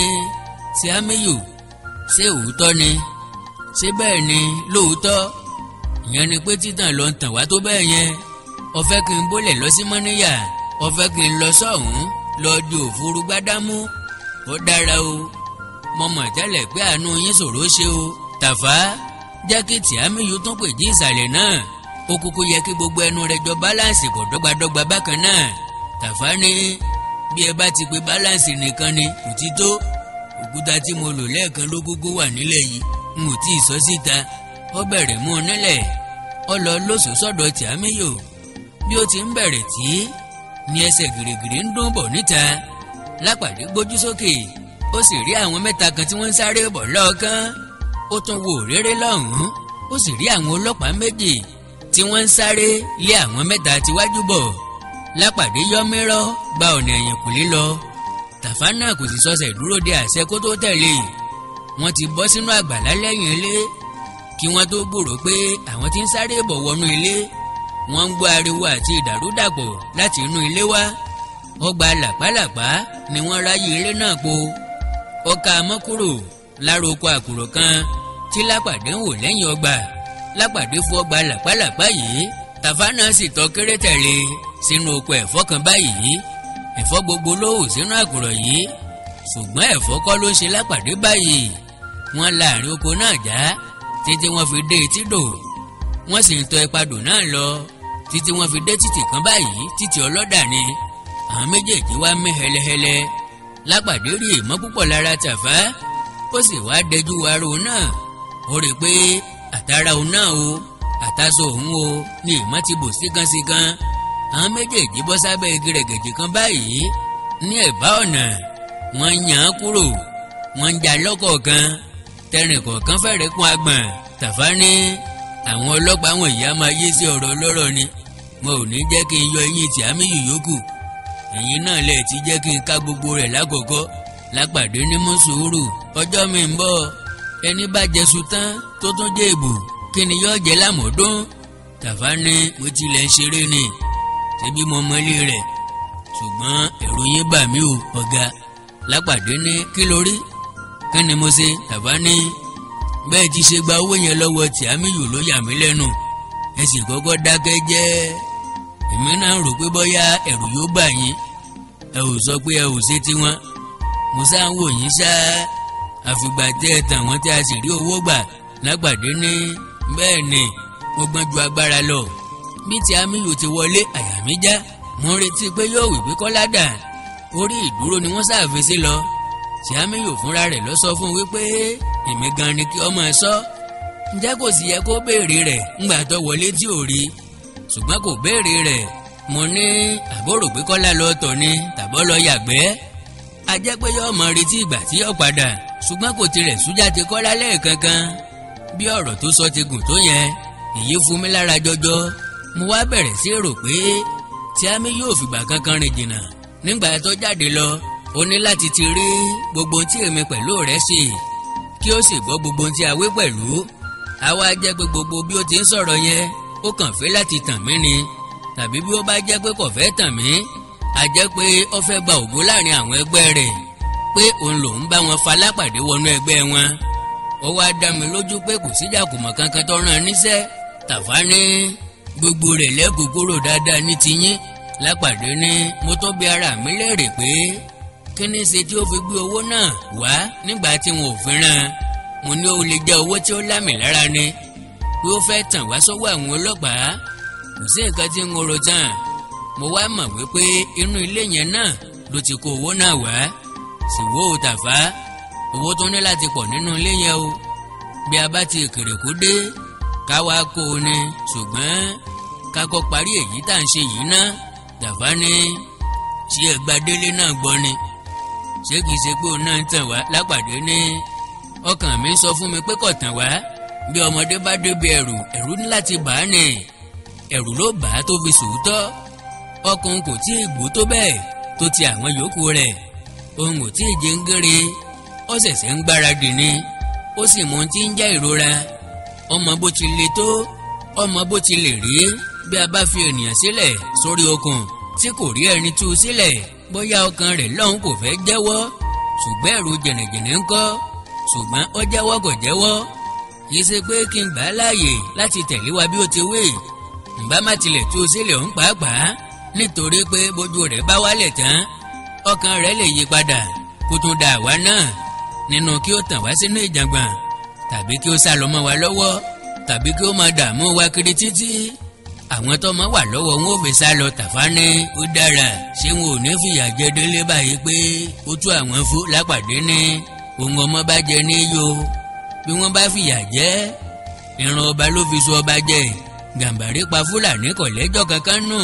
Tìámíyù, ṣé òótọ́ ni? Ṣé bẹ́ẹ̀ ni lóòótọ́? Ìyẹn ni pé títàn lọ ń tàn wá tó bẹ́ẹ̀ yẹn. Ó fẹ́ kí n bólẹ̀ lọ sí Mọ́níyà, ó fẹ́ kí n lọ sọ́hún lọ di òfurufú gbádámú. Ó dára o, mo mọ̀ tẹ́lẹ̀ pé àánú yín ṣòro ṣe o. Tàfá jẹ́ kí Tìámíyù tún pè jí ìsàlẹ̀ náà. Ó kúkú yẹ kí gbogbo ẹnu rẹ̀ jọ báláǹsì kò dọ́gbadọ́gba bákan náà. Tàfá ní bí ẹ bá ti pe báláǹsì nìkan ni kò ti tó. Òkúta tí mo lò lẹ́ẹ̀kan ló kúkú wà nílẹ̀ yìí, n ò tí ì sọ síta. Ó bẹ̀rẹ̀ mú un nílẹ̀, ó lọ lóṣù sọ́dọ̀ Tìámíyù. Bí ó ti ń bẹ̀rẹ̀ tí ní ẹsẹ̀ gìrìgìrì ń dún bọ̀ níta. Lápàdé gbójú sókè, ó sì rí àwọn mẹ́ta kan tí wọ́n ń sáré bọ̀ lọ́ọ̀kan. Ó tún wo òréré lọ́hùn-ún, ó sì rí àwọn ọlọ́pàá méjì tí wọ́n ń sáré lé àwọn mẹ́ta tíwájú bọ̀. Lápàdé yọmírọ́ gba ọ̀nà ẹ̀yìnkùlé lọ. Tàfá náà kò sì sọsẹ̀ dúró de àṣẹ kó tó tẹ̀lé. Wọ́n ti bọ́ sínú àgbàlá lẹ́yìn ilé kí wọ́n tó gbúrò pé àwọn tí ń sáré bọ̀ wọnú ilé. Wọ́n ń gbọ́ ariwo àti ìdàrúdàpọ̀ láti inú ilé wá. Ọgbà làpálàpá ni wọ́n ráyè ilé náà po. Ọkà mọ́kúrò lára oko àkùrọ̀ kan tí Lápàdé ń wò lẹ́yìn ọgbà. Lápàdé fún ọgbà làpálàpá yìí. Tàfá náà sì tọ́ kéré tẹ̀lé sínú oko ẹ̀fọ́ kan báyìí. Ẹ̀fọ́ gbogbo ló hù sínú àkùrọ̀ yìí, ṣùgbọ́n ẹ̀fọ́ kọ́ ló ṣe Lápàdé báyìí. Wọ́n láàrin oko náà já títí wọ́n fi dé etídò. Wọ́n sì ń tọ ipadò náà lọ títí wọ́n fi dé títì kan báyìí, títì ọlọ́dà ni. Àwọn méjèèjì wá mí hẹlẹhẹlẹ. Lápàdé rí èèmọ́ púpọ̀ lára Tàfá, ó sì wá dẹjú aró náà. Ó rí i pé àtàrà òun náà o, àtàṣọ òun o ní èèmọ́ ti bò síkansíkan. Àwọn méjèèjì bọ́ sábẹ́ igi rẹ̀gẹ̀dì kan báyìí ní ẹ̀bá ọ̀nà. Wọ́n yàn án kúrò, wọ́n ń jà lọ́kọ̀ọ̀kan. Tẹ̀rìn kọ̀ọ̀kan fẹ́rẹ̀ kún agbọ̀n. Tàfá ní àwọn ọlọ́pàá wọ̀nyí á máa yé sí ọ̀rọ̀ ọlọ́rọ̀ ni. Wọn ò ní jẹ́ kí n yọ eyín Tìámíyù yòókù. Ẹ̀yin náà lẹ̀ ti jẹ́ kí n ká gbogbo rẹ̀ lákọ̀ọ́kọ́. Lápàdé ní mú sùúrù, ọjọ́ mi ń bọ̀. Ẹni bá jẹṣu tán tó tún jẹ́ èbù, kí ni yóò jẹ́ lámọ̀ọ́dún? Tàfá ní mo tilẹ̀ ń ṣeré ni, ṣebí mo mọlé rẹ̀, ṣùgbọ́n ẹ̀rù yín bà mí o ọ̀gá. Lápàdé ní kí ló rí? Kí ni mo ṣe? Tàfá ní bẹ́ẹ̀ ti ṣe gba owó yẹn lọ́wọ́ Tìámíyù ló yà mí lẹ́nu. Ẹ sì kọ́kọ́ dákẹ́ jẹ́. Èmi náà rò pé bóyá ẹ̀rù yóò bà yín. Ẹ ò sọ pé ẹ ò ṣe tiwọn. Mo sá ń wò yín ṣá. Àfìgbà tẹ́ ẹ tàn wọ́n tí a sì rí owó gbà. Lápàdé ní bẹ́ẹ̀ ni mo gbọ́n ju agbára lọ. Bí Tìámíyù ti wọlé àyà mi já. Mo ń retí pé yóò wí pé Kọ́lá dà. Orí ìdúró ni wọ́n ṣàfihàn sí lọ. Tìámíyù fúnra rẹ̀ lọ sọ fún wípé èmi gan ni kí ọmọ ẹ sọ. Ǹjẹ́ kò sì yẹ kó béèrè rẹ̀ ńgbà tó wọlé tí ò rí? Ṣùgbọ́n kò béèrè rẹ̀. Mo ní àbúrò pé Kọ́lá lọ tọ̀ ni tàbọ́ lọ yàgbẹ́. A jẹ́ pé yóò mọ retí ìgbà tí yóò padà. Ṣùgbọ́n kò tirẹ̀ sújà ti Kọ́lá lẹ́ẹ̀kankan. Bí ọ̀rọ̀ tó sọ ti gùn tó yẹn, èyí fún mi lára jọjọ. Mo wá bẹ̀rẹ̀ sí rò pé Tìámíyù yóò fìgbà kankan rìn jìnnà. Nígbà tó jáde lọ, ó ní láti ti rí gbogbo tí èmi pẹ̀lú rẹ̀ ṣe, kí ó sì gbọ́ gbogbo tí a wí pẹ̀lú. A wá jẹ́ pé gbogbo bí ó ti ń sọ̀rọ̀ yẹn, ó kàn fẹ́ láti tàn mí ni. Tàbí bí ó bá jẹ́ pé kò fẹ́ tàn mí, a jẹ́ pé ó fẹ́ gba ògo láàrin àwọn ẹgbẹ́ rẹ̀, pé òun lòún bá wọn fa Lápàdé wọnú ẹgbẹ́ wọn. Ó wá dá mi lójú pé kò síjà kùmọ̀ kankan tó rán níṣẹ́. Tàfá ní gbogbo rẹ̀ lẹ́kùn kúrò dáadáa ní tiyín. Lápàdé ní mo tó bi ara mi léèrè pé kí ni ṣe tí ó fi gbé owó náà wá nígbà tí wọn ò fi rán. Mo ní ó lè jẹ́ owó tí ó lámì lára ni, pé ó fẹ́ tàn wá sọ́wọ́ àwọn ọlọ́pàá. Kò sí nǹkan tí ń rò tán. Mo wá mọ̀ wípé inú ilé yẹn náà ló ti kó owó náà wá. Sì wó o Tàfá, owó tó ní láti pọ̀ nínú ilé yẹn o. Bí a bá ti Ìkìrìkú dé, ká wá kó o ni, ṣùgbọ́n ká kọ́ parí èyí tá à ń ṣe yìí ná. Tàfá ní ṣé ẹ gba Délé náà gbọ́ ni? Ṣé kìí ṣe pé òun náà ń tàn wá? Lápàdé ní ọkàn mi sọ fún mi pé kò tàn wá. Bí ọmọdé bá débi ẹ̀rù, ẹ̀rù ní láti bà á ni. Ẹ̀rù ló bà á tó fi sòótọ́. Ọkùnrin kò tí ì gbó tó bẹ́ẹ̀ tó ti àwọn yòókù rẹ̀. Òun kò tí ì jẹ́ngẹ́rẹ́, ó ṣẹ̀ṣẹ̀ ń gbáradì ni. Ó sì mọ ohun tí ń jẹ́ ìrora. Ọmọ bó ti le tó, ọmọ bó ti lè rí. Bí a bá fi ènìyàn sílẹ̀ sórí okùn tí kò rí ẹni tú sílẹ̀, bóyá ọkàn rẹ̀ lọ́hùn kò fẹ́ jẹ́wọ́. Ṣùgbọ́n ẹ̀rù jẹ̀nẹ̀jẹ̀nẹ̀ ń kọ́. Ṣùgbọ́n ó jẹ́wọ́ kò jẹ́wọ́. Kì í ṣe pé kí n gbà á láàyè láti tẹ̀lé wa bí ó ti wí. Ǹbá má tilẹ̀ tú sílẹ̀ òun pàápàá, nítorí pé bójú rẹ̀ bá wálẹ̀ tán, ọkàn rẹ̀ lè yí padà kó tún da àwa náà nínú kí ó tàn wá sínú ìjàngbọ̀n, tàbí kí ó sá lọ mọ́ wa lọ́wọ́, tàbí kí ó máa dààmú wa kiri títí. Àwọn tọ́mọ wà lọ́wọ́ wọn ò fi sá lọ. Tàfá ní ó dára, ṣé wọn ò ní fìyà jẹ Délé báyìí pé ó tú àwọn fún? Lápàdé ní ohun ọmọ bá jẹ ní yó. Bí wọ́n bá fìyà jẹ, ìran ọba ló fi so ọba jẹ. Gàmbàrí pa Fúlàní kò lẹ́jọ́ kankan nù.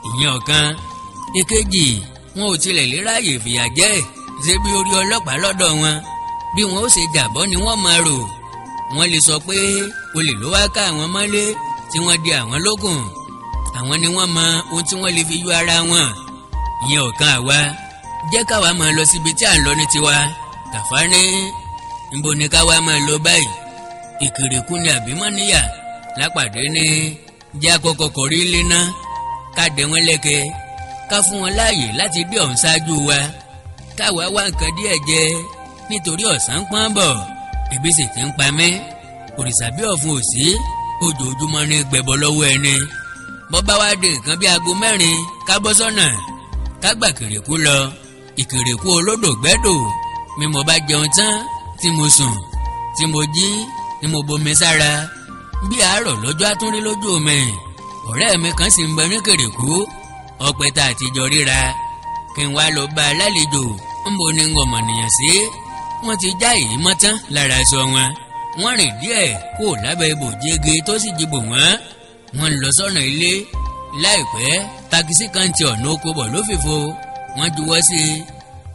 Ìyẹn ọ̀kan. Èkejì, wọn ò tilẹ̀ lè ráàyè fìyà jẹ. Ṣé bí orí ọlọ́pàá lọ́dọ̀ wọn, bí wọn ó ṣe jàbọ́ ni wọ́n máa rò. Wọ́n lè sọ pé olè ló wá ká àwọn mọ́lé tí wọ́n di àwọn lókun. Àwọn ni wọ́n mọ ohun tí wọ́n lè fi yọ ara wọn. Ìyẹn ọ̀kan àwa. Jẹ́ káwa máa lọ síbi tí à ń lọ ní tiwa. Tàfá ní níbo ni káwa máa lọ báyìí? Ìkìrìkú ni àbí Mọ́níyà? Lápàdé ní jẹ́ àkọ́kọ́ kọ̀rí ilé ná, ká dẹ wọ́n lẹ́kẹ̀, ká fún wọn láàyè láti dé ọ̀hún ṣáájú wa, káwa wá nǹkan díẹ̀ jẹ nítorí ọ̀sán pọ́n bọ̀. Ebi sì ti ń pa mí. Òrìṣà bí ọ̀fun òsì, ojoojúmọ́ ní gbẹ̀bọ̀ lọ́wọ́ ẹni. Bọ́ bá wá dé nǹkan bí aago 4, ká bọ́ sọ́nà, ká gbà Kìrìkú lọ. Ìkìrìkú olódò gbẹ́dò. Mi mo bá jẹun tán tí mo sùn, tí mo jí, tí mo bomi sára. Bí àárọ̀ lọ́jọ́ àtúnrí lójú mi. Ọ̀rẹ́ mi kan sì ń bẹ ní Kìrìkú. Ọpẹ́ tá a ti jọ ríra. Kí n wá lọ bá a lálejò. Ń bo ni ń ọmọnìyàn sí. Wọ́n ti já èyí mọ́ tán lára aṣọ wọn. Wọ́n rìn díẹ̀ kó lábẹ́ ibòji igi tó sì jìbò wọ́n. Wọ́n lọ sọ́nà ilé. Láìpẹ́, takisí kan ti ọ̀nà oko bọ̀ lófìfo. Wọ́n juwọ́ sí i.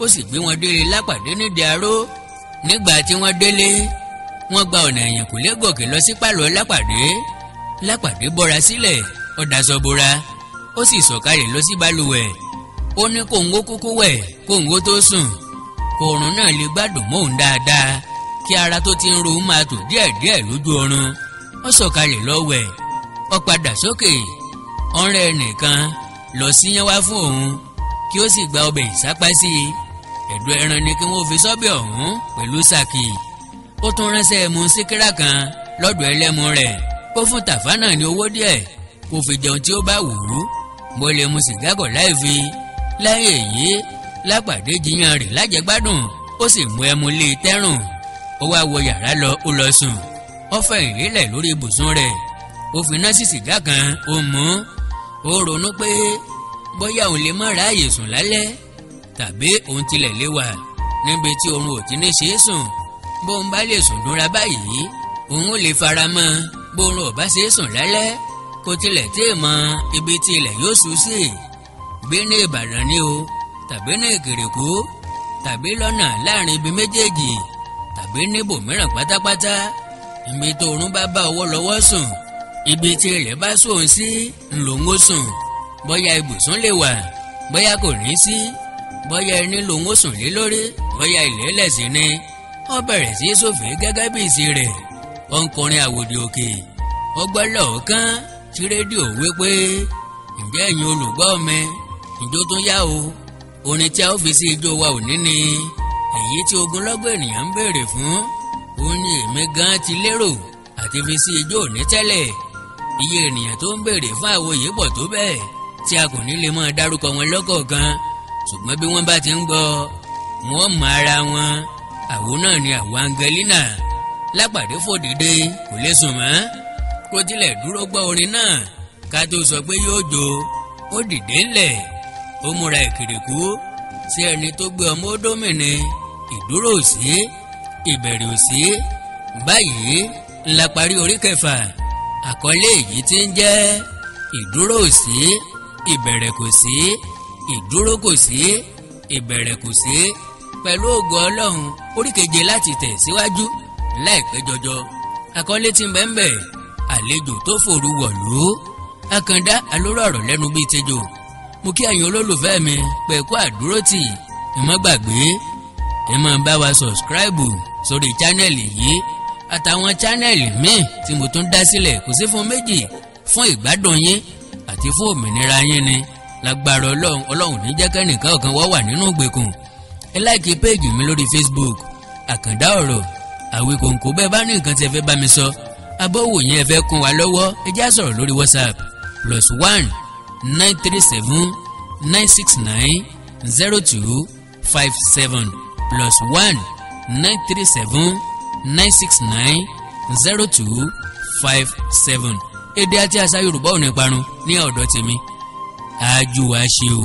Ó sì gbé wọn délé Lápàdé nídìí aró. Nígbà tí wọ́n délé, Wọ́n gba ọ̀nà ẹ̀yìnkùlé gòkè lọ sí pàlọ́ Lápàdé. Lápàdé bọ́ra sílẹ̀, ó daṣọ bora, ó sì sọ̀kalẹ̀ lọ sí balùwẹ̀. Ó ní kóun ó kúkú wẹ̀ kóun ó tó sùn, kóorun náà lè gbádùn mọ́ òun dáadáa, kí ara tó ti ń ro máa tò díẹ̀díẹ̀ lójú oorun. Ó sọ̀kalẹ̀ lọ wẹ̀, ó padà sókè. Ọ̀rẹ́ nìkan lọ síyán wá fún òun kí ó sì gba ọbẹ̀ ìsápá sí i. Ẹ̀dùn ẹran ni kí wọ́n fi sọ́bẹ̀ ọ̀hún pẹ̀lú sàkì. Ó tún ránṣẹ́ ẹmu síkírà kan lọ́dọ̀ ẹlẹ́mu rẹ̀ kó fún Tàfá náà ní owó díẹ̀ kó fi jẹun tí ó bá wù ú. Bó lè mu sìgá kọ̀ láì fi. Láyé èyí Lápàdé jiyàn rẹ̀ lájẹgbádùn, ó sì mú ẹmu lé e tẹ́rùn. Ó wá wọ yàrá lọ, ó lọ sùn. Ó fẹ̀yìn lélẹ̀ lórí ibùsùn rẹ̀, ó fi iná sí sìgá kan, ó mú. Ó ronú pé bóyá òun lè má ráàyè sùn lálẹ́, tàbí òun tilẹ̀ lè wà níbi tí oorun ò ti ní ṣe é sùn. Bóun bá lè sùn dúnra báyìí, òun ò lè fara mọ́. Bóun ò bá ṣe é sùn lálẹ́, kò tilẹ̀ tí ì mọ ibi tí ilẹ̀ yóò ṣú sí, bí ní Ìbàdàn ni o, tàbí ní Ìkìrìkú, tàbí lọ́nà láàrin ibi méjèèjì, tàbí níbòmíràn pátápátá. Ibi tó oorun bá bá ọwọ́ lọ́wọ́ sùn, ibi tí ilẹ̀ bá sùn sí ńlòun ó sùn. Bóyá ibùsùn lè wà, bóyá kò ní sí, bóyá ẹni lòun ó sùn lé lórí, bóyá ilẹ̀ lẹ̀sìn ni. Ó bẹ̀rẹ̀ sí sófin gẹ́gẹ́ bí ìsì rẹ̀. Ó ń kọrin àwòdì òkè. Ó gbọ́ lọ́ọ̀kan tí rédíò wí pé, ǹjẹ́ ẹ̀yin olùgbọ́ mi, ìjó tó yá o. Orin tí a ó fi sí ijó wa òní ni èyí tí ogunlọ́gọ̀ ènìyàn ń béèrè fún. Òun ni èmi gan ti lérò àti fi sí ijó òní tẹ́lẹ̀. Iye ènìyàn tó ń béèrè fún àwo yìí pọ̀ tó bẹ́ẹ̀ tí a kò ní lè máa dárúkọ wọn lọ́kọ̀ọ̀kan, ṣùgbọ́n bí wọ́n bá ti ń gbọ́, wọ́n mọ ara wọn. Àwo náà ni àwo Angelina. Lápàdé fò dìde, kò lè sùn mọ́. Kó tilẹ̀ dúró gbọ́ orin náà ká tó sọ pé yóò jó. Ó dìde ńlẹ̀, ó múra ìkìrìkú sí ẹni tó gbé ọmọ ódómìnì. Ìdúró ò sí, ìbẹ̀rẹ̀ ò sí. Báyìí ńlá parí orí kẹfà. Àkọlé èyí tí ń jẹ́ ìdúró ò sí, ìbẹ̀rẹ̀ kò sí, ìdúró kò sí, ìbẹ̀rẹ̀ kò sí. Pẹ̀lú ògo Ọlọ́run, orí keje láti tẹ̀ síwájú láìpẹ́ jọjọ. Àkọlé tí ń bẹ ń bẹ, àlejò tó fòru wọ̀lú. Àkàndá alóró ọ̀rọ̀ lẹ́nu bíi tejò. Mo kí ẹ̀yin olólùfẹ́ mi pẹ̀kú àdúrótì. Ẹ má gbàgbé, ẹ máa bá wa sọ̀scribe sórí chánẹ́ẹ̀lì yìí àtàwọn chánẹ́ẹ̀lì míì tí mo tún dá sílẹ̀. Kò sí fún méjì, fún ìgbádùn yín àti fún òmìnira yín ni. Lágbára Ọlọ́run, Ọlọ́run ní jẹ́ kẹ́nìkan ọ̀kan wọ́n wà nínú ìgbèkùn. Ẹ láìkí péèjì mi lórí Facebook, Àkàndá Ọ̀rọ̀ Àwíkòǹkò. Bẹ́ẹ̀ bá ní nǹkan tí ẹ fẹ́ bá mi sọ, abọ́wò yẹn ẹ fẹ́ kún wa lọ́wọ́, ẹ já sọ̀rọ̀ lórí WhatsApp +1 937 969 0257, +1 937 969 0257. Èdè àti àṣà Yorùbá ò ní parun ní ọ̀dọ̀ tèmi. Àjùwà ṣe o.